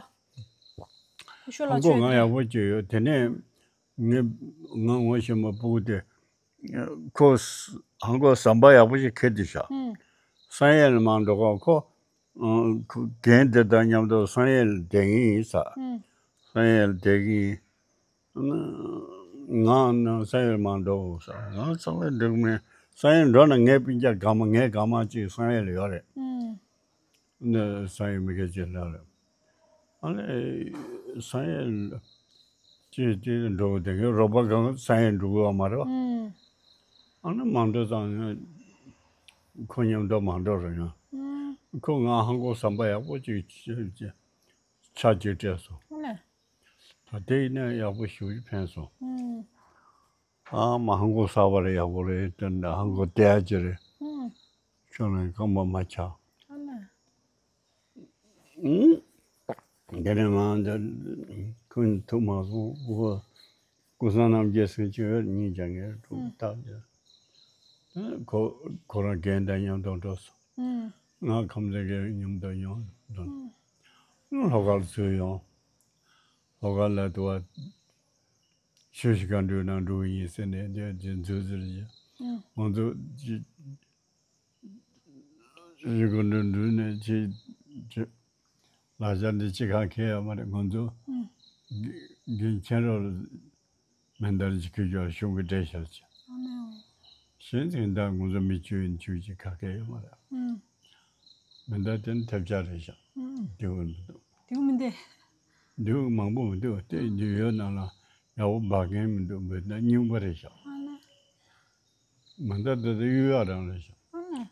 ཁུ་ཤོ་ལ་ཧོང་ཀོང་ཆོས་ང་དེ། ཡག་པོ་བྱས་ཡོད་དེ་ནས། ངས་ང་ངོ་ཤེས་མ་སྤུ་གུ་དེ་ཁོ་ཧང་གོ་ཟམ་པ་ཡག་པོ་ཞིག་ཁྱེར་ཏེ་བཞག་ཧུམ། བསམ་ཡས་ལ་མ་འགྲོ་གོང་ཁོ་ཨ་ཁོ་རྒན་དེ་དང་མཉམ་དུ་བསམ་ཡས་ལ་བསྡད་ངེས་ཡིན་ས། ཧུམ། བསམ་ཡས་ལ་བསྡད་ངེས་ཡིན། ང་ནི་བསམ་ཡས་ལ་མ་འགྲོ་ས། ང་བསམ་ཡས་འགྲོ་གི་མེད། བསམ་ཡས་འགྲོ་ན་ངའི་སྤུན་ཀྱག་དགའ་མ་ངའི་དགའ་མ་གཅིག་བསམ་ཡས་ལ་ཡོད་རེད། ཧུམ། ནས་བསམ་ཡས་མི་སྐད་ཅིག་ལབ་རེད། ཨ་ལས་བསམ་ཡས་ལ་ཅི་ཅི་འགྲོ་གི་དེ་གའི་རོགས་པ་གང་བསམ་ཡས་འགྲོ་གི་བ་མ་རེད་བ། ཨུམ། ཨ་ནི་མ་འགྲོ་ཙང་ཁོ་མཉམ་དུ་མ་འགྲོ་རུང་ཡང་། ཨུམ། ཁོ་ང་ཧང་གོ་ཟམ་པ་ཡག་པོ་ཅིག་ཆ་ཅིག་སྤྲད་སོང་། ཨ་ལས། ད་དེ་ཡིན་ན་ཡག་པོ་ཞེ་པོ་ཅིག་ཕན་སོང་། ཨུམ། ཨ་མ་ཧང་གོ་གསར་པ་རེད། ཡག་པོ་རེད། དེ་འདྲ་ཧང་གོ་བལྟ་ཡ་ཅིག་རེད། ཨུམ། ཁྱོད་རང་རྐང་པ་མ་ཆག་ཨ་ལ། ཨུམ། དེ་ནས་མ་འདི་ཁོང་ཐུག་མ་སོང་། ཨོ། ཀུན་བཟང་རྣམ་རྒྱལ་ཟེར་གྱི་ཡོད། གཉིས་ཀྱང་ངས་དྲུག་ཨུམ། བཏགས་ཀྱི། ཁོ་ཁོ་རང་རྒན་དང་མཉམ་དུ་འགྲོ་སོང་། ཨུམ། ང་ཁམས་ཚན་གྱི་མཉམ་དུ་ཡོང་འགྲོ། ཨུམ། ལྷོ་ཁར་ཚུར་ཡོང་། ལྷོ་ཁ་ལ་དུ་བ་ཆུ་བཞི་སྒང་དྲུག་ནང་འགྲོ་གི་ཡིན་ཟེར་ནས་དེ་དེ་འཛུལ་ཟེར་གྱི། ཨུམ། ང་ཚོ་ཅི་ཆུ་བཞི་སྒང་དྲུག་འགྲུལ་ནས་ཅི་ཅི་ལག་ཆ་འདི་ཅི་གང་ཁེལ་ཡོད་མ་རེད། ང་ཚོ་ཨུམ། རྒན་ཁྱེད་རང་མེ་མདའ་ཅིག་ཁྱེར་རྒྱུ་གཞུང་གི་སྤྲད་བཞག་ཅིག་ཨ་ནེ། གཞན་ཚིག་མདའ་ང་ཚོ་མི་བཅུ་ཡིན། བཅུ་ཅིག་ག་གེ་ཡོད་མ་རེད། ཨུམ། མེ་མདའ་དེ་ནི་ཐེབས་ཆག་རེད་ཤག་ཨུམ། འདི་འོ་མི་འདུག་འདི་འོ་མི་འདུག་འདི་འོ་མང་པོ་མི་འདུག་དེ་འདི་ཡོད་ན་ལ་ཡག་པོ་འབག་མཁན་མི་འདུག་འབོད་ན་རྙིང་པ་རེད་ཤག་ཨ་ནེ། མེ་མདའ་དེ་དེ་གཡུག་ཡག་རང་རེད་ཤག་ཨ་ནེ།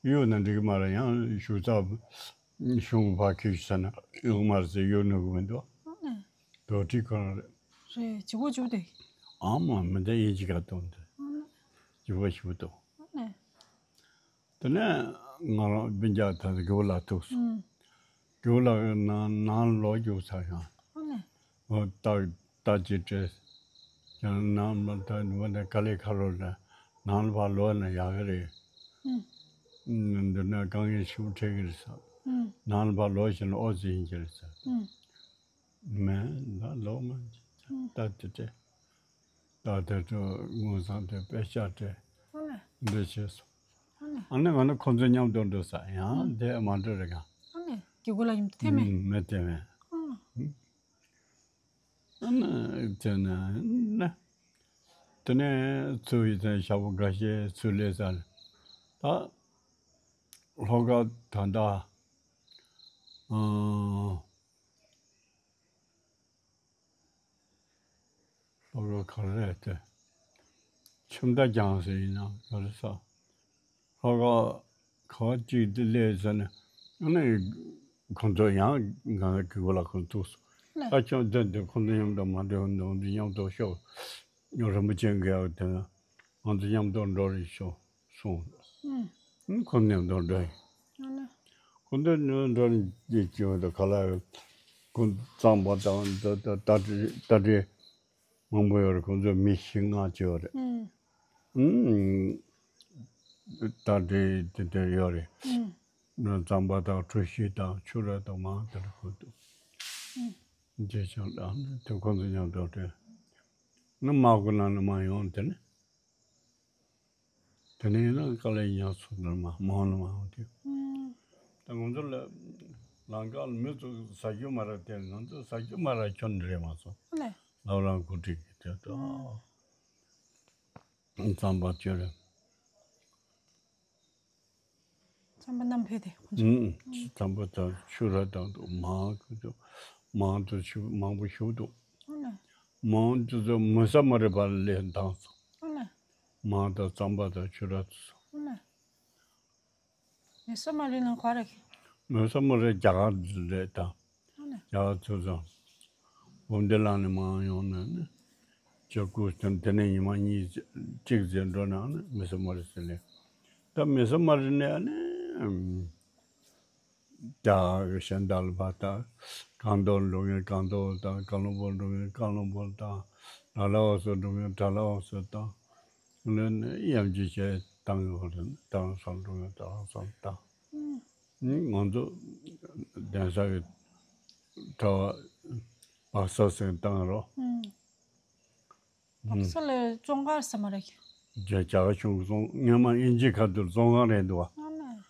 གཡུག་ན་འགྲིག་གི་མ་རེད། ཡང་གཞུ་ཚབ་གཞུང་གི་ཕར་ཁྱེར་ཤི་ས་ན་གཡུག་མ་རེད་ཟེར་གཡུག་ནུས་གི་མི་འདུག་ཨ་ནེ། རྡོག་ཁྲེས་ཁོ་རང་རེད། རེད། ལྗིད་པོ་ལྗིད་པོ་དེ། ཨ་མ་མེ་མདའ་ཡིན་གཅིག་ག་གཏོང་དེ། ཨ་ནེ། ལྗིད་པོ་ཞེ་པོ་འདུག་ཨ་ནེ། དེ་ནས་ང་རང་སྤུན་ཀྱག་ད་ལྟ་རྒྱུག་ལ་ཐུག་སོང་། ཨུམ། རྒྱུག་ལ་ནང་ནང་ལོག་རྒྱུག་ཚར་ཡང་། ཨ་ནེ། འོ་ད་ད་ཅི་སྤྲད། ཡང་ནང་མ་ད་ནུ་བ་ནས་དཀའ་ལས་ཁག་ལོ་ན་ནང་ལ་ཕར་ལོག་ན་ཡག་གི་རེད། ཨུམ། འདི་ན་དཀའ་ངལ་ཞེ་པོ་འཕྲད་ཀྱི་རེད་ས། ཨུམ། ནང་ལ་ཕར་ལོག་ཤེས་ན་ཨོ་ཙི་ཡིན་གྱི་རེད་ས། ཨུམ། མེད་ད་ལོག་མ་ད་དེ་སྤྲད། ད་དེ་ཚོ་དངུལ་སང་དེ་དཔེ་ཤ་སྤྲད། ཨ་ནེ། འདི་བྱས་སོང་། ཨ་ནེ། ཨ་ནེ་ང་ནི་ཁོང་ཚོ་མཉམ་དུ་འགྲོ་ས་ཡང་ཨུམ། དེ་མ་འགྲོ་རེ་ག་ཨ་ནེ། རྒྱུག་གུ་ལ་ཡིན་དེ་མེད། ཨུམ་མེད་དེ་མེད། ཨ། ཨ་ནེ་དེ་ནས་ནེ། དེ་ནས་ཚུར་ཡི་ཚན་ཞག་པོ་འགའ་ཤས་ཚུར་སླེབས་ས་ལ་ད་ལྷོ་ཁ་ད་ལྟ་ཨ། ལྷོ་ཁ་ག་རེ་རེད་དེ། ཁྱིམ་བདག་ཀྱང་ཟེར་ཡིན་ན་ག་རེ་ཟ། ལྷོ་ཁ་ག་བ་གཅིག་དེ་སླེབས་ཟེར་ནས་ཨ་ནི་ཁོང་ཚོ་ཡང་ང་གི་གུ་ལ་ཁོང་ཚུགས་སོང་། ད་ཁྱོད་འདི་འདི་ཁོང་ཚོ་མཉམ་དུ་མ་འགྲོ་འདུག་འདི་མཉམ་དུ་ཤོག་རིན་པོ་ཆེ་འགས་དེ་ང་ཚོ་མཉམ་དུ་འགྲོ་རེ་ཤོག་གསུངས། ཨུམ། ཁོང་མཉམ་དུ་འགྲོ་ཡིན། ཨ་ནི། ཁོང་ཚོ་མཉམ་དུ་འགྲོ་རེ་བྱེད་ཀྱི་ཡོད་དོ་ག་ལ་ཡོད། ཁོང་གཙང་པ་དང་ད་ད་ད་རྟ་དྲེལ་མང་པོ་ཡོད་རེད། ཁོང་ཚོ་མི་བཞི་ལྔ་ཅིག་ཡོད་རེད། ཨུམ། ཨུམ། རྟ་དྲེལ་དེ་འདྲ་ཡོད་རེད། ཨུམ། གཙང་པ་དང་གྲུ་བཞི་དང་ཆུ་ར་དང་མང་དེ་འདྲ་ཁོ་འདུག་ཨུམ། རྗེས་ཆང་དང་དེ་ཁོང་ཚོ་མཉམ་དུ་འདྲ། ནི་མ་གོ་ན་ནི་མ་ཡོང་དེ་ནི། དེ་ནས་ཡིན་ན་དཀའ་ལས་ཡང་ཚོགས་འདུར་མ་མང་ལ་མང་དེ། ཨུམ། ད་ ང་ཚོ་ལ་ལམ་ཁ་ལ་མི་ཚོ་ཟ་རྒྱུ་མ་རག་དེ། ང་ཚོ་ཟ་རྒྱུ་མ་རག་ཁྱོན་རེད་མ་སོང་། ཨ་ལས། ལབ་རང་གོ་སྒྲིག་གི་དེ་ལྟ། རྩམ་པ་ཁྱོད་རེད། རྩམ་པ་བསྣམས་ཕེབས་ཏེ་ཁོ་ཚོ། ཨུམ། རྩམ་པ་དང་ཕྱུར་ར་དང་དུ་མང་དུ་མང་དུ་ཞུ་མང་པོ་ཞུ་འདུག། ཨ་ལས། མང་དུ་ཚོ་མི་ས་མ་རེད་པ་ལས་བཏང་སོང་། ཨ་ལས། མང་དང་རྩམ་པ་དང་ཕྱུར་ར་དུ་སོང་། ཨ་ལས། མི་ས་མ་རེད་ན་ག་རེ། མི་ས་མ་རེད་རྒྱ་གར་རེད་ད། ཨ་ལས། རྒྱ་གར་ཚོ་ཚང་། འོ་འདི་ལང་ནས་མང་ཡོང་ན་ནི། ཇ་ཁུ་དེ་དེ་ནས་ཉི་མ་གཉིས་གཅིག་ཟེར་འགྲོ་ན་ནི་མི་ས་མ་རེད་ཟེར་ནས། ད་མི་ས་མ་རེད་ནས་ནི། རྒྱ་གི་གཞན་དག་ལ་བ་དང་། སྒང་ཏོག་འགྲོ་མཁན་སྒང་ཏོག་དང་། ཀ་ལོན་སྦུག་འགྲོ་མཁན་ཀ་ལོན་སྦུག་དང་། ཌལ་ཧོ་སི་འགྲོ་མཁན་ཌལ་ཧོ་སི་དང་། ལོན་ནི་ཡམ་ཅི་བྱས་བཏང་ཡོད་རེད། ཌལ་ཧོ་སི་འགྲོ་མཁན་ཌལ་ཧོ་སི་དང་། ང་ཚོ་གདན་ས་གི་གྲྭ་པ་སོ་སོས་བཏང་རོགས། ཨུམ། སྦག་ས་ལ་བཙོང་གར་ས་མ་རེད། རྒྱ་རྒྱ་གར་གཞུང་གི་བཙོང་། སྔོན་མ་དབྱིན་ཇི་ཁ་ཐུག་བཙོང་གར་རེད་འདུག་བ། ཨ་ལས།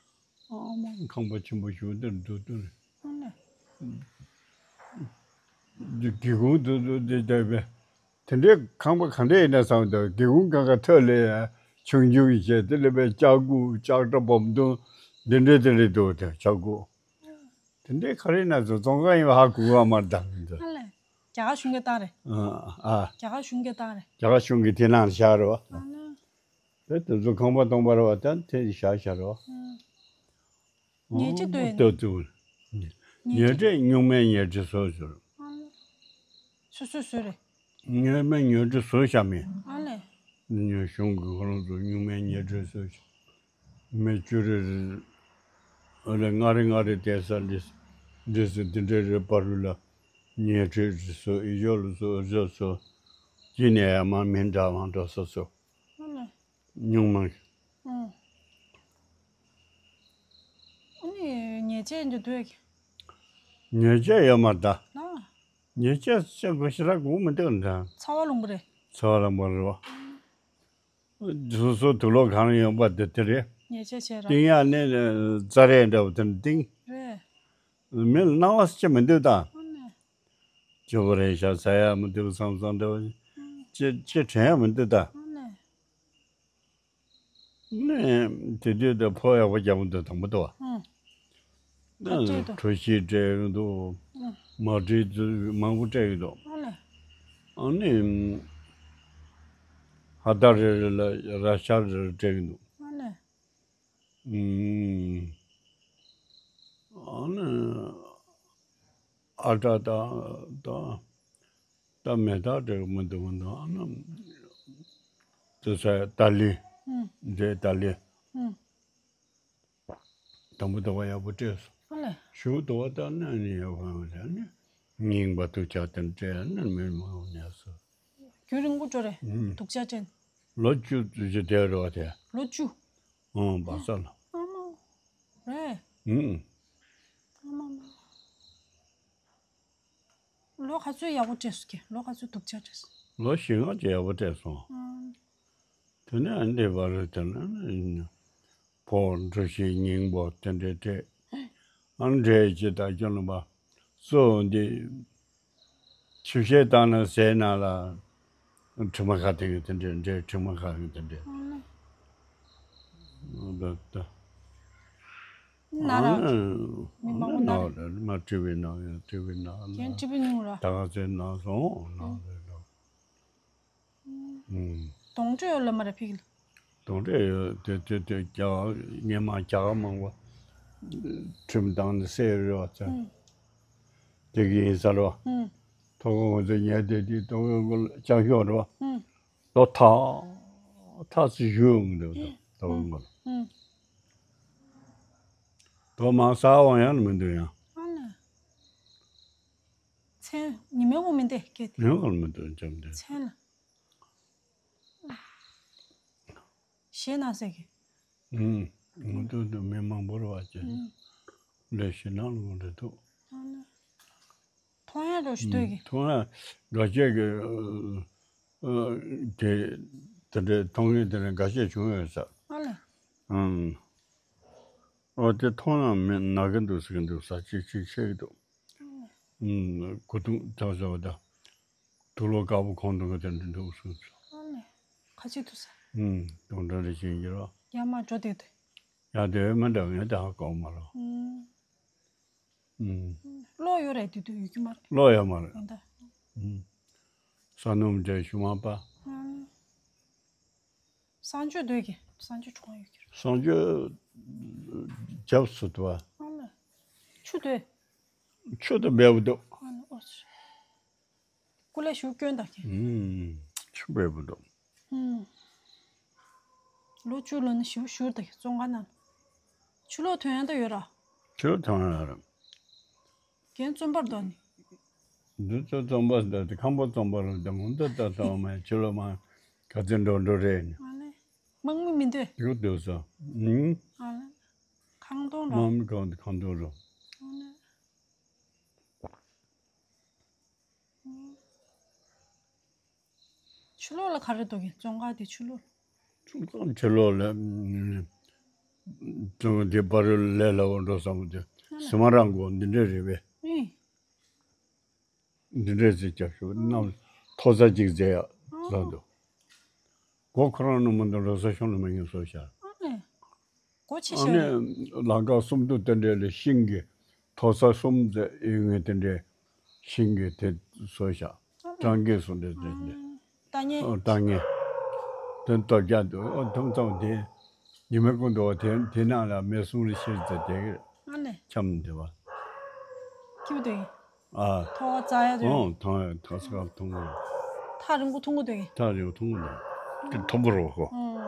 ཨ་མ་ཁང་པ་ཆེན་པོ་ཞིག་འདིར་འདུག་ཏུ་རེད། ཨ་ལས། སྒེའུ་ཁུང་དུ་དུ་དེ་བསྡད་པས། དེ་འདྲའི་ཁང་པ་ག་འདྲ་ཡིན་ན་བསམ་འདུག། སྒེའུ་ཁུང་གང་ག་ཐོད་ལས་ཆུང་ཆུང་བྱས། དེ་ལས་པའི་ལྕགས་སྒོ་ལྕགས་དྲ་སྦོམ་དུ་འདི་འདྲའི་དེ་འདྲའི་འདུག། དེ་ལྕགས་སྒོ་དེ་འདྲའི་ག་རེ་ན་ཚོ་བཙོང་ག་ཡིན་པ་ཧ་གོ་བ་མ་རེད་ད་འདི། ཨ་ལས། རྒྱ་གར་གཞུང་གིས་བཏང་རེད། ཨ་ཨ། རྒྱ་གར་གཞུང་གིས་བཏང་རེད། རྒྱ་གར་གཞུང་གིས་དེ་ནང་བཞག་རེད་བ། ཨ་ལས། དེ་དེ་ཚོ་ཁང་པ་སྟོང་པ་རེད་བ། ད་དེ་བཞག་བཞག་རེད་བ། ཨ། ཉལ་ཁྲི་འདུག་ཨེ། ལྟ་ཚུལ། ཉལ་ཉལ་ཁྲི་སྨྱུག་མའི་ཉལ་ཁྲི་བཟོས་ཟེར། ཨ་ལས། སོ་སོས་བཟོས་རེད། སྨྱུག་མའི་ཉལ་ཁྲི་བཟོས་བཞག་མེད། ཨ་ལས། ཉལ་གཞུང་གི་ཁོ་རང་ཚོ་སྨྱུག་མའི་ཉལ་ཁྲི་བཟོས་བཞག། མི་བཅུ་རེ་རེ། ཨ་ལས། ལྔ་རེ་ལྔ་རེ་བསྡད་ས་འདི་འདི་ཚོ་འདི་འདྲ་རེ་བར་རུ་ལ་ཉལ་ཁྲི་རེ་བཟོས། ཨི་ཞོ་ལ་བཟོས། ཨི་ཞོ་བཟོས། གཅིག་ནས་ཡར་མར་མི་འདྲ་མ་འདྲ་བཟོས་བཟོས། ཨ་ལས། སྨྱུག་མ། ཨང་། ཨ་ནི་ཉལ་ཆས་འདི་དུས། ཉལ་ཆས་ཡོད་མ་རེད་ད། ཨ། ཉལ་ཆས་ཅན་གོ་ཞེ་དྲག་དགོས་མི་འདུག་འདྲ། ཚ་བ་རླུང་བུ་རེད། ཚ་བ་རླུང་བུ་རེད་བ། སོ་སོ་དུག་ལོག་གང་ཡོད་པ་དེ་དེ་རེད། ཉལ་ཆས་བྱས་ར། ཏིང་ཡག་ནི་རྩྭ་རས་འདྲ་བོ་དེ་ནི་ཏིང་། རེད། མི་ལ་སྣང་བ་ཅི་མི་འདུག་ད། ཨ་ནི། སྐྱོ་བོ་རེད་ཤག། ཟ་ཡག་མི་འདུག་བསམ་བསམ་འདྲ་བོ། ཅི་ཅི་དྲན་ཡག་མི་འདུག་ད། ཨ་ནི། ནས་དེ་དུས་དེ་ཕོ་ཡག་པོ་རྒྱག་མི་འདུག། དང་པོ་དུ་བ། ཨང་། ཨ་ནི་སྤྲད་འདུག། གྲོ་ཞིབ་སྤྲད་ཀྱི་འདུག། ཨང་། མ་ཌི་མང་པོ་སྤྲད་ཀྱི་འདུག། ཨ་ལས། ཨ་ནི་ཧ་ད་རེ་རེ་ལ་ར་ཤ་རེ་རེ་སྤྲད་ཀྱི་འདུག། ཨ་ལས། ཨང་། ཨ་ནི་ཨ་ཏྲ་དང་དང་། ད་མེ་སྟག་འདྲ་མི་འདུག། མི་འདུག། ཨ་ནི་དེ་ཚ་ཏཱ་ལི། ཨུམ། འདྲའི་ཏཱ་ལི། ཨུམ། དང་པོ་དུ་བ་ཡག་པོ་སྤྲད་སོང་། ཨ་ལས། ཞུ་དུ་བ་ད་ནི་ནི་ཡག་པོ་ཡོང་ཟེར་ནི། རྙིང་པ་དུ་ཆ་དེ་སྤྲད་ནི་མི་མང་ནས་སོ། རྒྱུན་རིང་པོ་འགྲོ་རེད། ཨུམ། དུག་ཆ་སྤྲད། ལོ་བཅུ་ཙམ་ཞིག་བསྡད་རོགས་དེ། ལོ་བཅུ། ཨང་། བ་ས་ལ། ཨ་མ། རེད། ཨུམ། ཨ་མ་མ། ལོ་ག་ཚོད་ཡག་པོ་སྤྲད་སོང་ཀྱེ། ལོ་ག་ཚོད་སྡུག་ཅག་སྤྲད་སོང་། ལོ་བཞི་ལྔ་ཅིག་ཡག་པོ་སྤྲད་སོང་། ཨང་། དེ་ནས་ཨ་འདྲའི་བར་དེ་ན་ཕོ་འགྲོ་ཞིག་སྙིང་པོ་དེ་འདྲའི་སྤྲད། ཨ་འདྲའི་ཅི་ད་ཅོ་ལ་བ་གཙོ་བོ་འདི་ཆུ་བཤལ་བཏང་ན་ཟས་ནང་ལ་དྲི་མ་ཁ་དེ་གི་དེ་འདྲའི་འདྲའི་དྲི་མ་ཁ་གི་དེ་འདྲའི། ཨང་། ད་ད། ན་ར། ཨ་ནི་མི་མང་པོ་ན་ན་རེ། རེ་མ་ཀྲི་བི་ན་ཡང་ཀྲི་བི་ན་ན། ཡང་ཀྲི་བི་ཉུང་ར། ད་ག་ཚོད་ན་སོང་ན་རེ་ལ། ཨུམ། གདོང་དྲོད་ཡོད་ལ་མ་རེ་ཕིག་ལ། གདོང་དྲོད་ཡོད་དེ་དེ་དེ་རྒྱ་གར་སྔོན་མ་རྒྱ་གར་མང་པོ་ཁྲིམས་བཏང་ནས་བསད་རེད་བ་ཚ། ཨུམ། དེ་གི་ཡིན་ས་རེད་བ། ཨུམ། ཐོག་ཁ་ང་ཚོ་ཉལ་བསྡད་དུས་ཐོག་ཁ་ཁོ་ལ་ལྕགས་ཤོག་རེད་བ། ཨུམ། རྡོ་ཐག་ཐག་ཚོ་གཞུ་ཡོང་གི་འདུག། ཨུམ། ཐོག་ཁ་ཁོ་ལ། ཨུམ། རྡོ་མང་ས་འོང་ཡང་མི་འདུག་ཡང་། ཨ་ལས། མཚན་ཉི་མའི་འོང་མི་འདུག་སྐད་དེ། ཉི་མའི་འོང་མི་འདུག་འཇམ་འདུག། མཚན་ལ། ཞེད་སྣང་ཟེར་གི། ཨུམ། ང་ཚོ་འདི་མི་མང་པོ་རེད་བ་ཅན། ཨུམ། ལས་ཞེད་སྣང་ལ་འདྲ་འདུག། ཨ་ནི། མཐོང་ཡག་འགྲོ་ཞིག་ལྟོས་གི། མཐོང་ཡག་འགའ་ཤས་ཀྱི་ཨ་ཨ་དེ་དེ་འདྲའི་མཐོང་མཁན་དེ་འདྲ་འགའ་ཤས་བྱུང་ཡོད་ས། ཨ་ལས། ཨུམ། ཨོ་དེ་མཐོང་ན་མི་ན་གི་འདུག་ཟེར་གི་འདུག་ས་ཆུ་ཆུ་ཆེ་གི་འདུག་ཨུམ། གོ་ཐུང་ཐག་ཟ་བ་དང་། དུག་ལོག་དཀར་པོ་གང་འདུག་གི་དེ་འདྲ་འདུག་གསུངས་སོང་། ཨ་ནི། ཁ་ཅིག་ཐུག་ས། ཨུམ། དུང་སྒྲ་རེ་བཞིན་གྱི་རོ། ཡར་མར་འགྲོ་བསྡད་དུས། ཡ་དེ་མི་འདྲ་ངས་ད་ཧ་གོ་མ་རོ། ཨུམ། ཨུམ། གློག་ཡོད་རེད་དུས་དུས་ཡོད་ཀྱི་མ་རེད། གློག་ཡོད་མ་རེད། ཡོད་ད། ཨུམ། ས་སྣུམ་འདྲ་ཞུ་མ་པ། ཨ་ནི། གསང་སྤྱོད་འདོད་ཀྱི། གསང་སྤྱོད་གྲོང་ཡོད་ཀྱི་རེད། གསང་སྤྱོད་རྒྱབ་སུ་དུ་བ། ཨ་ལ། ཆུ་འདོད། ཆུ་དུ་འབེལ་བུ་འདུག་ཨ་ལ་ཨོ་ཙི། སྐུ་ལས་ཞུ་སྐྱོན་དག་གི། ཨུམ། ཆུ་འབེལ་བུ་འདུག་ཨུམ། ལོ་བཅུ་ལོ་ནི་ཞུ་ཞུར་དག་གི་བཙོན་ཁང་ནང་། ཆུ་ལོག་ཐོན་ཡང་ད་ཡོད་ར། ཆུ་ལོག་ཐོན་ཡང་ར། རྒན་བཙོན་པར་འདོན་ནི། འདི་ཚོ་བཙོན་པ་ཟེར་ཏེ་ཁམས་པ་བཙོན་པ་རེད་དེ་ངོ་འདི་ལྟ་ལྟ་བ་མ་ཡིན་ཕྱི་ལོགས་མ་ག་ཚོད་འགྲོ་འགྲོ་རེད་ནི། ཨ་ལེ། དམག་མི་མི་འདོད། ཡོད་འདོད་ས། ཨུང་། ཨ་ལེ། ཁང་སྟོང་ར། དམག་མི་གང་དེ་ཁང་སྟོང་ར། ཨ་ལེ། ཨུང་། ཕྱི་ལོགས་ལ་ག་རེ་འདུག་གི་བཙོན་ཁང་དེ་ཕྱི་ལོགས་ལ། བཙོན་ཁང་ཕྱི་ལོགས་ལ་ཨུང་། བཙོན་དེ་བར་ལས་སླ་བོ་འགྲོ་བསམ་གི་ཨ་ལེ། སི་མ་རང་གོ་འདི་འདྲ་རེད་པས། ཨུང་། འདི་འདྲས་ཅིག་རྒྱབ་ཤོག་རྣམས་མཐོ་ས་ཅིག་མཛད་ཡག་ལ་འདུག་སྒོ་ཁོ་རང་ནས་མ་འདུག་རོ་ས་ཤོང་ནས་མ་ཡིན་བཟོ་བྱ། ཨ་ནི། སྒོ་ཆེ་ཨ་ཤོས་ནི་རེད། ལམ་ཁ་གསུམ་དུ་དེ་འདྲས་ལ་ཤིང་གི་མཐོ་ས་གསུམ་མཛད་ཡོད་ངེས་དེ་འདྲས་ཤིང་གི་དེ་བཟོ་བྱ། ཨ་ནི། སྤྲང་གི་སུ་འདྲས་དེ་འདྲས། ལྟ་ངན། ཨོ་ལྟ་ངན། དོན་སྟོབས་རྒྱག་འདུག་ཨོ་ཐུང་ཐུང་དེ། ཉི་མའི་ཀུན་ཏུ་དེ་དེ་ནང་ལ་མེ་སྲུང་ལ་ཤེར་ཙེ་དེ་ཨ་ནི། འཁྱམ་འདི་བ། ཁྱིའུ་དེ། ཨ། ཐོ་བ་རྩ་ཡ་དེ། ཨོ་ཐོ་ཐོ་ས་ཀ་ཐུང་གུ། ཐག་རིང་པོ་ཐུང་གུ་དེ། ཐག་རིང་པོ་ཐུང་གུ་དེ། དེ་མཐོན་པོ་རོ་ཧོ། ཨོ།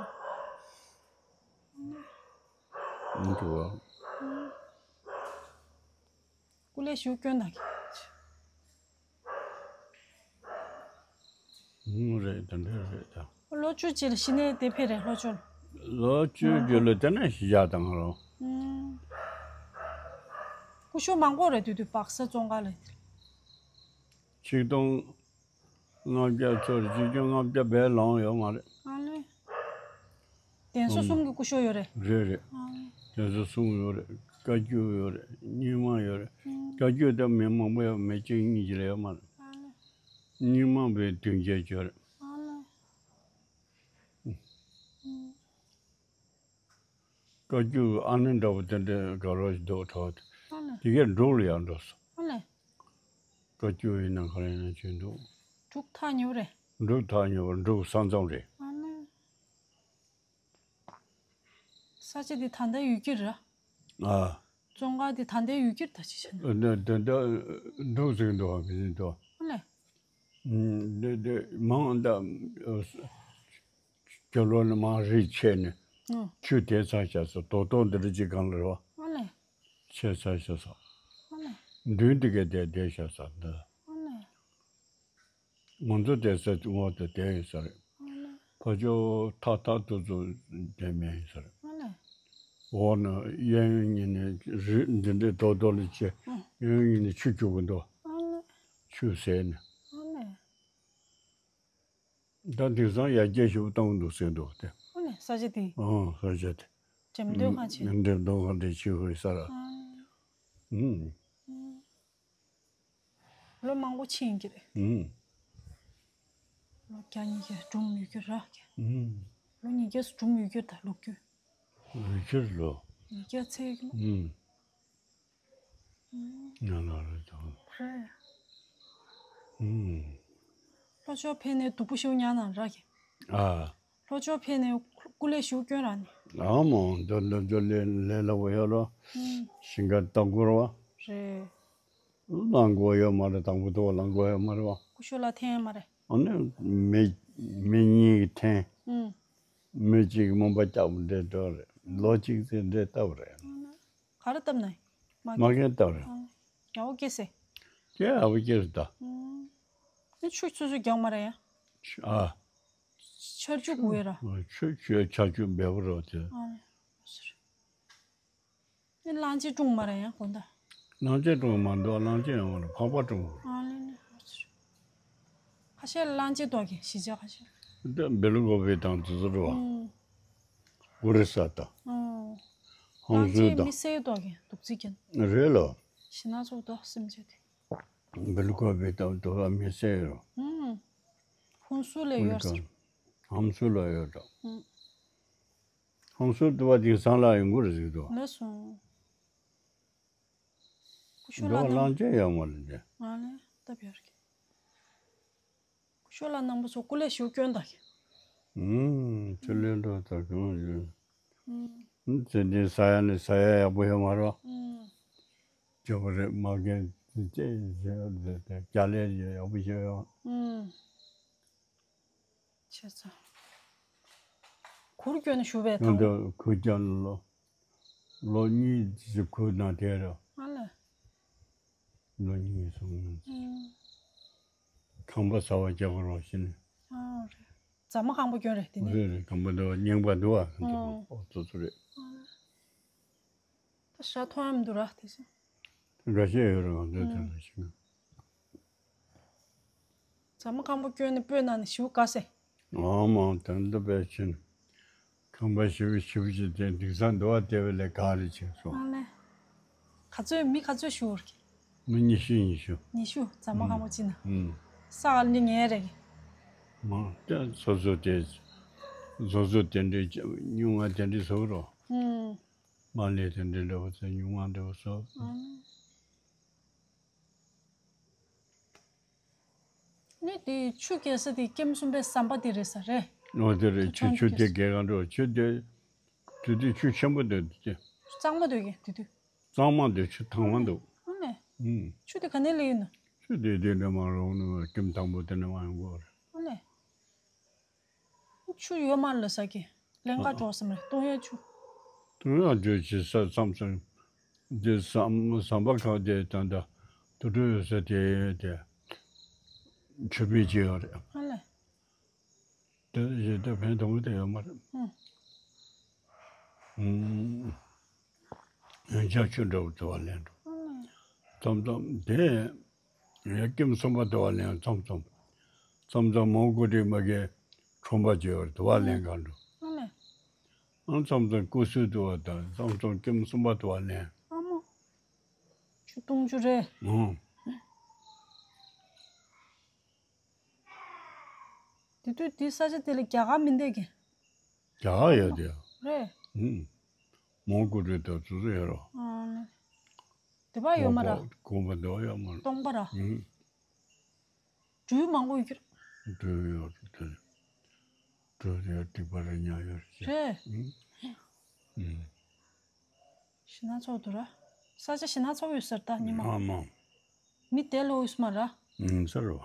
ཨོ་འདི་བ། ཨོ། སྐུ་ལས་ཞུ་སྐྱོན་དང་གི། ཨུང་། རེད་དེ་འདྲ་རེད་ད། ལོ་བཅུ་གཅིག་ལ་གཞི་ནས་དེ་ཕེབས་རེད་ལྷོ་ཕྱོགས་ལ། ལོ་བཅུ་གཅིག་ལ་དེ་ནས་གཞིས་ཆགས་བཏང་རོགས། ཨུང་། སྐུ་ཞབས་མང་པོ་རེད་དུས་དུས་སྦག་ས་བཙོན་ཁང་ལ། ཆིག་སྟོང་ལྔ་བརྒྱ་ཚོར་ཆིག་སྟོང་ལྔ་བརྒྱ་བས་ལོངས་ཡོད་མ་རེད། ཨ་ལེ། གདན་ས་གསུམ་གྱི་སྐུ་ཞབས་ཡོད་རེད། རེད་རེད། ཨ་ལེ། གདན་ས་གསུམ་ཡོད་རེད། བཀའ་བརྒྱུད་ཡོད་རེད། རྙིང་མ་ཡོད་རེད། ཨུང་། བཀའ་བརྒྱུད་དེ་མི་མང་པོ་ཡོད་མི་གཅིག་གཉིས་ཀྱི་ལས་ཡོད་མ་རེད། ཨ་ལེ། རྙིང་མ་བས་བདུན་བརྒྱད་ཡོད་རེད། ཨ་ལེ། ཨུང་། བཀའ་བརྒྱུད་ཨ་ནེ་འདྲ་བོ་དེ་འདྲའི་དགའ་རོགས་ཤིག་འདུག་གྲོགས་དེ། ཨ་ལེ། དེ་གས་འབྲུག་ལ་ཡང་འགྲོ་སོང་། ཨ་ལེ། བཀའ་བརྒྱུད་ཡིན་ན་ག་རེ་ཡིན་ན་བྱོན་འདུག་འབྲུག་ཐག་ཉེ་བོ་རེད། འབྲུག་ཐག་ཉེ་བོ་འབྲུག་ས་མཚམས་རེད། ཨ་ལེ། ས་ཆ་འདི་ད་ལྟ་ཡུལ་སྐྱེས་རེད། ཨ། བཙོན་ཁང་འདི་ད་ལྟའི་ཡུལ་སྐྱེས་ད་ཅི་བྱས་ན། འདི་འདི་འདི་འབྲུག་ཟེར་གི་འདུག་བ་མི་ཟེར་འདུག་ཨ་ལེ། འདི་འདི་མང་ད། རྒྱབ་ལོགས་ནས་མར་རི་ཆད་ནས། ཨོ། ཆུ་དེ་ཚར་བཞག་སོང་། རྡོག་རྡོག་འདི་འདྲ་ཅིག་སྒང་ལ་རེད་བ། ཨ་ལེ། ཆད་ཚར་བཞག་སོང་། ཨ་ལེ། མདུན་དེ་གས་དེ་བསྡད་བཞག་སོང་འདི། ཨ་ལེ། ང་ཚོ་བསྡད་ས་དེ་འོག་ཏུ་བསྡད་ཡོད་ས་རེད། ཨ་ལེ། ཕར་ཕྱོགས་ཐག་ཐག་ཏུ་ཚོ་བསྡད་མེད་ཡོད་ས་རེད། ཨ་ལེ། འོག་ན་གཡས་གཡོན་གཉིས་ནས་རི་འདི་འདྲའི་རྡོག་རྡོག་ལ་ཆད། ཨ། གཡས་གཡོན་གཉིས་ནས་ཆུ་རྒྱུག་གི་འདུག་ཨ་ལེ། ཆུ་ཟེར་ནས། ཨ་ལེ། ད་དེང་སང་ཡར་རྒྱས་ཞེ་པོ་བཏང་གི་འདུག་ཟེར་འདུག་སྟེ། ཨོ་ལེ་ས་ཆ་དེ། ཨོ་ས་ཆ་དེ། འགྲེམས་སྟོན་ཁང་ཆེ། འགྲེམས་སྟོན་ཁང་དེ་ཆེ་ཤོས་ས་ར། ཨ། ཨུམ། ཨུམ། ལོ་མང་པོ་ཕྱིན་གྱི་རེད། ཨུམ། ལོ་བརྒྱ་ཉིས་བརྒྱ་སྒྲུང་ཡོད་རྒྱུ་ར་གི། ཨུམ། ལོ་ཉིས་བརྒྱ་སྒྲུང་ཡོད་རྒྱུ་ད་ལོ་རྒྱུས། ལོ་རྒྱུས་ལོ། ཉིས་བརྒྱ་ཚད་ཀྱི་མ། ཨུམ། ང་ལ་རེ་དང་། རེད། ཨུམ། ལྷོ་ཕྱོགས་ཕེབས་ནས་སྡུག་པོ་ཞེ་པོ་མྱངས་ན་ར་གི། ཨ། ལྷོ་ཕྱོགས་ཕེབས་ནས་སྐུ་ལས་ཞུ་སྐྱོན་ར་ནི། ཨ་མོ་འདི་འདི་འདི་ལས་ལས་སླ་བོ་ཡོད་རོ། ཨུམ། ཞིང་ཁ་ལྟ་སྐོར་བ། རེད། ལང་དགོས་ཡོད་མ་རེད། དང་པོ་དུ་བ་ལང་དགོས་ཡོད་མ་རེད་བ། སྐུ་ཞབས་ལ་འཐེན་ཡོད་མ་རེད། ཨ་ནི་མི་མི་གཉིས་ཀྱིས་འཐེན། ཨུམ། མི་གཅིག་གིས་རྨོངས་པ་རྒྱག་པ་འདྲའི་འགྲོ་རེད། ལོ་གཅིག་ཙམ་འདྲའི་ལྟ་བུ་རེད། ཨ་ནི། ག་རེ་བཏབ་ན། མ་མ་རྒན་བཏབ་རེད། ཨ། ཡག་པོ་སྐྱེས་སེ། སྐྱེས་ཡག་པོ་སྐྱེས་རེད་ད། ཨུམ། ཨེ་ཆུ་སོ་སོ་རྒྱག་མ་རེད་ཡ། ཆུ་ཨ། ཆར་ཆུ་དགོས་ཡ་ར། ཨ། ཆུ་ཆུ་ཆར་ཆུ་འབེལ་པོ་རོ་དེ། ཨ་ལེ། ཨེ་གླང་ཆེན་སྲུང་མ་རེད་ཡ་དགོན་ད། གླང་ཆེན་སྲུང་མ་འདུག་གླང་ཆེན་ཡོང་བ་ལ་ཕག་པ་སྲུང་། ཨ་ལེ་ལེ། ཁ་ཤས་གླང་ཆེན་ཏོག་གི་གཞིས་ཆགས་ཁ་ཤས། འདི་སྦེལ་ཀོབ་དང་དེ་ཚོ་རེད་བ། ཨུམ། ཨོ་རི་ས་དང་། ཨོ། ཧང་སུའུ་དང་། མི་སེར་དོ་གི་འདུག་རྩིས་ཀྱི། རེད་ལོ། ཤི་ན་ཚོགས་དོ་སེམས་ཅན་དེ། བེལ་ཀོབ་པའི་སྟབས་དོ་ལ་མི་སེར་རོ། ཧུང་སུའུ་ལས་ཡོད་ཟེར། ཧང་སུའུ་ལ་ཡོད་དོ། ཧང་སུའུ་དུ་བ་དེང་སང་ལ་ཡོང་གི་རེད་ཟེར་དོ། ལ་སོང་། ཀུ་ཤུ་ལ་འགྲོ་ནམ། གླང་ཆེན་ཡོད་མ་རེད་དེ། ང་ལས་སྟབས་ཡར་གི། ཀུ་ཤུ་ལ་ནང་པ་ཚོ་སྐུ་ལས་ཞུ་སྐྱོན་དག་གི། ཨུམ། ཆུ་ལེན་འགྲོ་དག་གི་ཡོད། ཨུམ། ཨུམ། ཚེ་འདིའི་ས་ཡ་ནས་ས་ཡ་ཡག་པོ་ཡོད་མ་རོ། ཨུམ། ཅོག་རེ་མ་རྒན་ཅེ་ཅེ་ཅེ་ཅེ་རྒྱ་ལས་ཡག་པོ་ཞིག་ཡོད། ཨུམ། ཆེ་ཚ། གུར་གྱོན་ནས་བཞུགས་པའི་ང་དང་། ཚོ་གུར་གྱོན་ལོ། ལོ་གཉིས་ཅིག་གུར་ནང་བསྡད་རོ། ཨ་ལས། ལོ་གཉིས་གསུམ། ཨུམ། ཁང་པ་གསར་པ་རྒྱག་དགོས་རོགས་ཞེས་ནས། ཨ་རེད། རྫ་མ་ཁང་པ་གྱོན་རེད་དེ་ནི། རེད་རེད། ཁང་པ་འདི་བ་རྙིང་པ་འདུག་བ། ཨོ། ཨོ་ཙོ་ཙོ་རེད། ཨ་ལས། ད་ཤ་མཐོང་ཡ་མི་འདུག་ར་དེ་ཚོ། འགའ་ཤས་ཡོད་རེད། ང་ཚོའི་དེ་ལ་ཞིག་རྫ་མ་ཁང་པ་བསྐྱོན་ནས་སྤོས་ནང་ནས་ཞིའུ་དགའ་སེ། ཨ་མ་དོན་དུ་པའི་ཕྱིན། ཁང་པ་ཞིབ་ཞིབ་ཅིག་དེ་འདུག་ས་འདུག་བ་དེ་བས་ལས་ག་རེ་བྱེད་སོང་། ཨ་ལས། ག་ཚོད་མི་ག་ཚོད་ཞུ་བར་གི། མི་ཉི་ཤུ་ཉི་ཤུ། ཉི་ཤུ་རྫ་མ་ཁང་པ་ཅིག་ན། ཨུམ། ས་ག་ལ་ཉལ་རེད་གི། མ་དེ་སོ་སོ་དེ། སོ་སོ་དེ་འདྲའི་ཉུང་ང་དེ་འདྲའི་བཟོ་རོགས། ཨུམ། མ་ལས་དེ་འདྲའི་འདྲ་བོ་ཚོ་ཉུང་ང་འདྲ་བོ་བཟོ། ཨུམ། ནི་དེ་ཆུ་རྐྱལ་ས་དེ་ཀེམ་གསུམ་པའི་ཟམ་པ་དེ་རེད་ས་རེད། ཨོ་དེ་རེད། ཆུ་ཆུ་ཆུ་ཆུང་དེ་རྐྱལ་རྒན་ག་འགྲོ། ཆུ་དེ་དེ་དུས་ཆུ་ཆེན་པོ་འདུག་དེ། གཙང་མ་འདུག་གི་དེ་དུས། གཙང་མ་འདུག་ཆུ་ཐང་མ་འདུག་ཨ་ནས། ཨུམ། ཆུ་དེ་ག་ནས་སླེབས་ཡོད་ན། ཆུ་དེ་དེ་འདྲ་མ་རོང་ནུ་ཀེམ་དང་པོ་དེ་འདྲ་མ་ཡོང་གོ་རེད། ཨ་ནས། ཆུ་ཡོད་མ་རེད་ལ་ས་གི། ལེན་ག་འགྲོ་བསམ་རེད། གཏོང་ཡ་ཆུ། གཏོང་ཡ་འགྲོ་ཆེ་ས་མཚམས་སུ། འདི་ཟམ་ཟམ་པ་ཁག་དེ་ད་ལྟ་དུ་དུ་ཡོད་ས་དེ་དེ་ཆུ་བེད་ཅི་ཡོད་རེད། ཨ་ལས། དེ་ཞེ་དྲག་ཕན་ཐོགས་དེ་ཡོད་མ་རེད། ཨུམ། ཡོན་ཆབ་ཆུ་འདྲ་བོ་དུ་བ་ལེན་འགྲོ། ཨ་ལས། མཚམས་མཚམས་དེ། ཡ་ཀེམ་གསུམ་པ་དུ་བ་ལེན་མཚམས་མཚམས། མཚམས་མཚམས་མོན་གྷོ་རི་མ་གའི་ཁྲོམ་པ་བརྗེ་བར་དུ་བ་ལེན་ག་འགྲོ། ཨ་ལས། ཨང་མཚམས་མཚམས་ཀུ་སུ་དུ་བ་དང་མཚམས་མཚམས་ཀེམ་གསུམ་པ་དུ་བ་ལེན། ཨ་མོ། ཆུ་བཏུང་ཆུ་རེད། ཨང་། དེ་དུས་དེ་ས་ཆ་དེ་ལ་རྒྱ་གར་མི་འདུག་གི། རྒྱ་གར་ཡོད་དེ། རེད། ཨུམ། མོན་གྷོ་རེད་དོ་ཙུ་ཙུ་ཡོད་རོ། ཨ་ནི། དེ་པ་ཡོད་མ་ར། དགོན་པ་དེ་པ་ཡོད་མ་ར། སྟོང་པ་ར། ཨུམ། སྦྲུལ་མང་པོ་ཡོད་ཀྱི་ར། སྦྲུལ་ཡོད་རེད་དེ། སྦྲུལ་ཡོད་སྡིག་པ་རེད་ཉག་ཡོད་རེད། རེད། ཨུམ། ཨུམ། ཞེད་སྣང་ཚོགས་འདུག་ར། ས་ཆ་ཞེད་སྣང་ཚོགས་ཡོད་ཟེར་ད་ཉི་མ། ཨ་མ། མི་དེ་ལོ་ཡོད་སྨ་ར། ཨུམ་ཟེར་བ།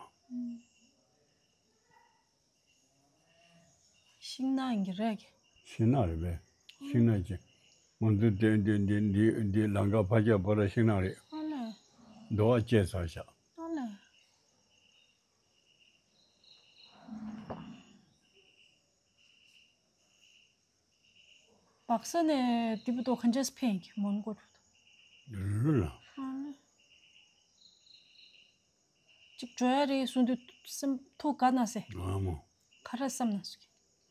ཤིང་ནགས་ཡིན་གྱི་རེད་གི། ཤིང་ནགས་རེད་པས། ཤིང་ནགས་ཀྱི། ང་ཚོ་དེ་འདི་འདི་འདི་འདི་ལམ་ཁ་ཕར་རྒྱབ་པ་ར་ཤིང་ནགས་རེད། ཨ་ལས། རྡོ་བ་བཅད་ཚར་ཤག་ཨ་ལས། སྦག་ས་ནས་དེ་བུ་ཏོ་ག་འདྲས་ཕན་གི་མོན་གོ་ལུ། ལུ་ལ། ཨ་ནི། ཅིག་འགྲོ་ཡ་རེད་གསུང་དུས་སེམས་ཐུགས་དགའ་ན་སེ། ཨ་མོ། ག་རེ་བསམ་ན་སུ་གི།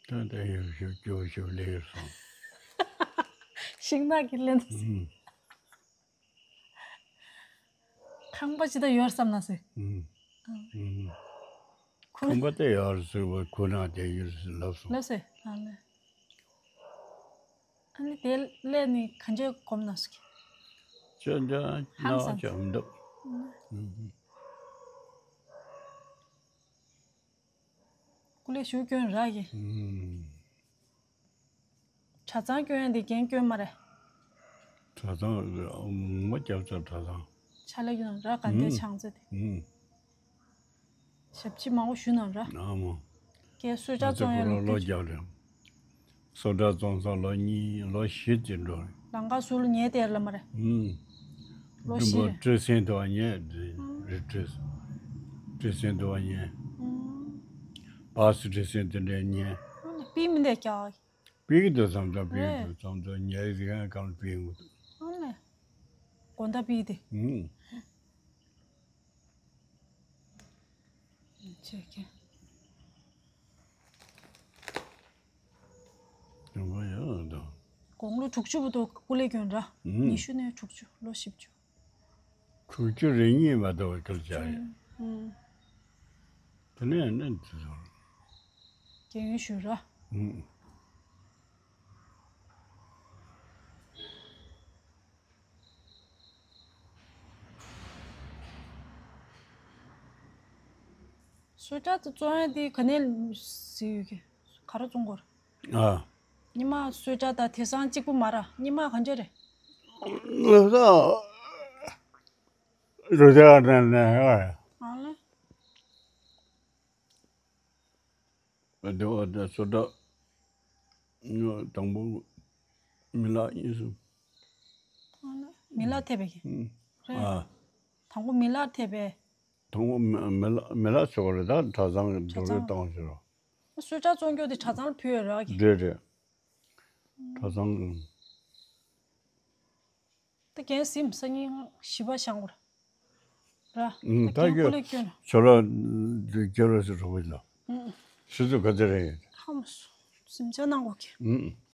ད་ལྟ་ཡོད་ཞུ་སྐྱོ་ཞུ་ལེ་ཡོད་སོང་། ཤིང་ནགས་ཀྱི་ལེན་ད་སེ། ཨུམ། ཁང་པ་ཅི་ད་ཡོད་བསམ་ན་སེ། ཨུམ། ཨུམ། ཁོ། ཁང་པ་དེ་ཡོད་ཟེར་བ་ཁོ་ན་དེ་ཡོད་ཟེར་ལབ་སོང་། ལབ་སེ། ཨ་ནི། ཨ་ནི་དེ་ལས་ནི་ག་འཇོག་གོམ་ན་སུ་གི། ཅོ་འདྲ་ཧང་སང་ཅོ་འདུག་ཨུམ། སྐུ་ལས་ཞུ་སྐྱོན་རག་གི། ཨུམ། གྲྭ་ཚང་སྐྱོན་ཡ་འདི་རྒན་སྐྱོན་མ་རེད། གྲྭ་ཚང་མ་རྒྱབ་ཚར་གྲྭ་ཚང་། ཕྱག་ལས་ཡོད་ར་ག་འདྲའི་ཨུམ་ཆང་རྩེ་དེ། ཨུམ། ཞབས་ཕྱི་མང་པོ་ཞུ་ན་ར། ཨ་མ། ཀའི་གསོལ་ཇ་བཙོང་ཡ་ལ་ལོ་རྒྱག་རེད། གསོལ་ཇ་བཙོང་ས་ལོ་གཉིས་ལོ་བཞི་ཙམ་འགྲོ་རེད། ལམ་ཁ་ཟུར་ལ་ཉལ་བསྡད་ལ་མ་རེད། ཨུམ། ལོ་བཞི་རིན་པོ་རེད། སྤྲེལ་སེང་དུ་བ་ཉལ་རེད་སྤྲེལ། སྤྲེལ་སེང་དུ་བ་ཉལ། ཨུམ། བ་སུ་སྤྲེལ་སེང་དུ་འདྲ་ཉལ། ཨ་ནི་པི་མི་འདས་ཀྱག་པིག་ཏུ་ཙམ་ཙམ་པིག་རེད། ཏུ་ཙམ་ཙམ་ཉལ་ཟིག་གང་གང་པིག་མོ་ཏུ། ཨ་ལས། དགོང་དག་པིག་དེ། ཨུམ། ཆེ་གེ། དུམ་བུ་ཡོད་དོ། དགུང་ལོ་དྲུག་ཅུ་བར་དུ་སྐུ་ལས་བསྐྱོན་ར། ཨུམ། ཉི་ཤུ་ནས་དྲུག་ཅུ་ལོ་བཞི་བཅུ། དྲུག་ཅུ་རེ་གཉིས་བར་དུ་སྐུ་ལས་བསྐྱོན་ཡོད། ཨུམ། དེ་ནས་ནི་འདི་ཚོ། རྒན་ཡོལ་ཞུས་ར། ཨུམ། གསོལ་ཇ་དེ་བཙོང་ཡ་དེ་ག་ནས་ཟེར་ཡོད་ཀྱི། ག་རེ་བཙོང་དགོས་རེད། ཨ། ཉི་མ་གསོལ་ཇ་དང་དེང་སང་གཅིག་པུ་མ་ར། ཉི་མ་གང་ཅི་རེད། ལོ་ས་རུ་ཇ་ནས་ནས་ཨ། ཨ་ལེ། བདེ་བ་དང་བཟོ་གྲྭ་དང་པོ་མི་ལག་གཉིས་སུ། མི་ལག་ཐེབས་པའི་ཨུམ། རེད། ཨ། དང་པོ་མི་ལག་ཐེབས་པའི། དང་པོ་མི་མི་ལག་མི་ལག་ཟེར་བ་རེད། ད་གྲྭ་ཚང་གི་གྲྭ་འདུག་རེད་ཚང་བཏང་ཟེར་རོ། གསོལ་ཇ་བཙོང་རྒྱུ་དེ་གྲྭ་ཚང་ལ་ཕུལ་ཡོད་རེད་ཀྱི། རེད་རེད། གྲྭ་ཚང་གི། ད་རྒན་གཟིམ་སང་ཉིན་བཞི་པ་བཞེངས་དགོས་ར། ཨུམ། ད་ད་རྒན་སྐུ་ལས་བསྐྱོན། ཁྱོད་ར་སྐྱོ་ར་ཟེར་རོ་བ་ལ། ཨུམ། སུ་ཚོ་ག་ཚོད་རེད། ཧ་མ་སོ། གཟིམ་ཆ་གནང་དགོས་ཀྱི། ཨུམ།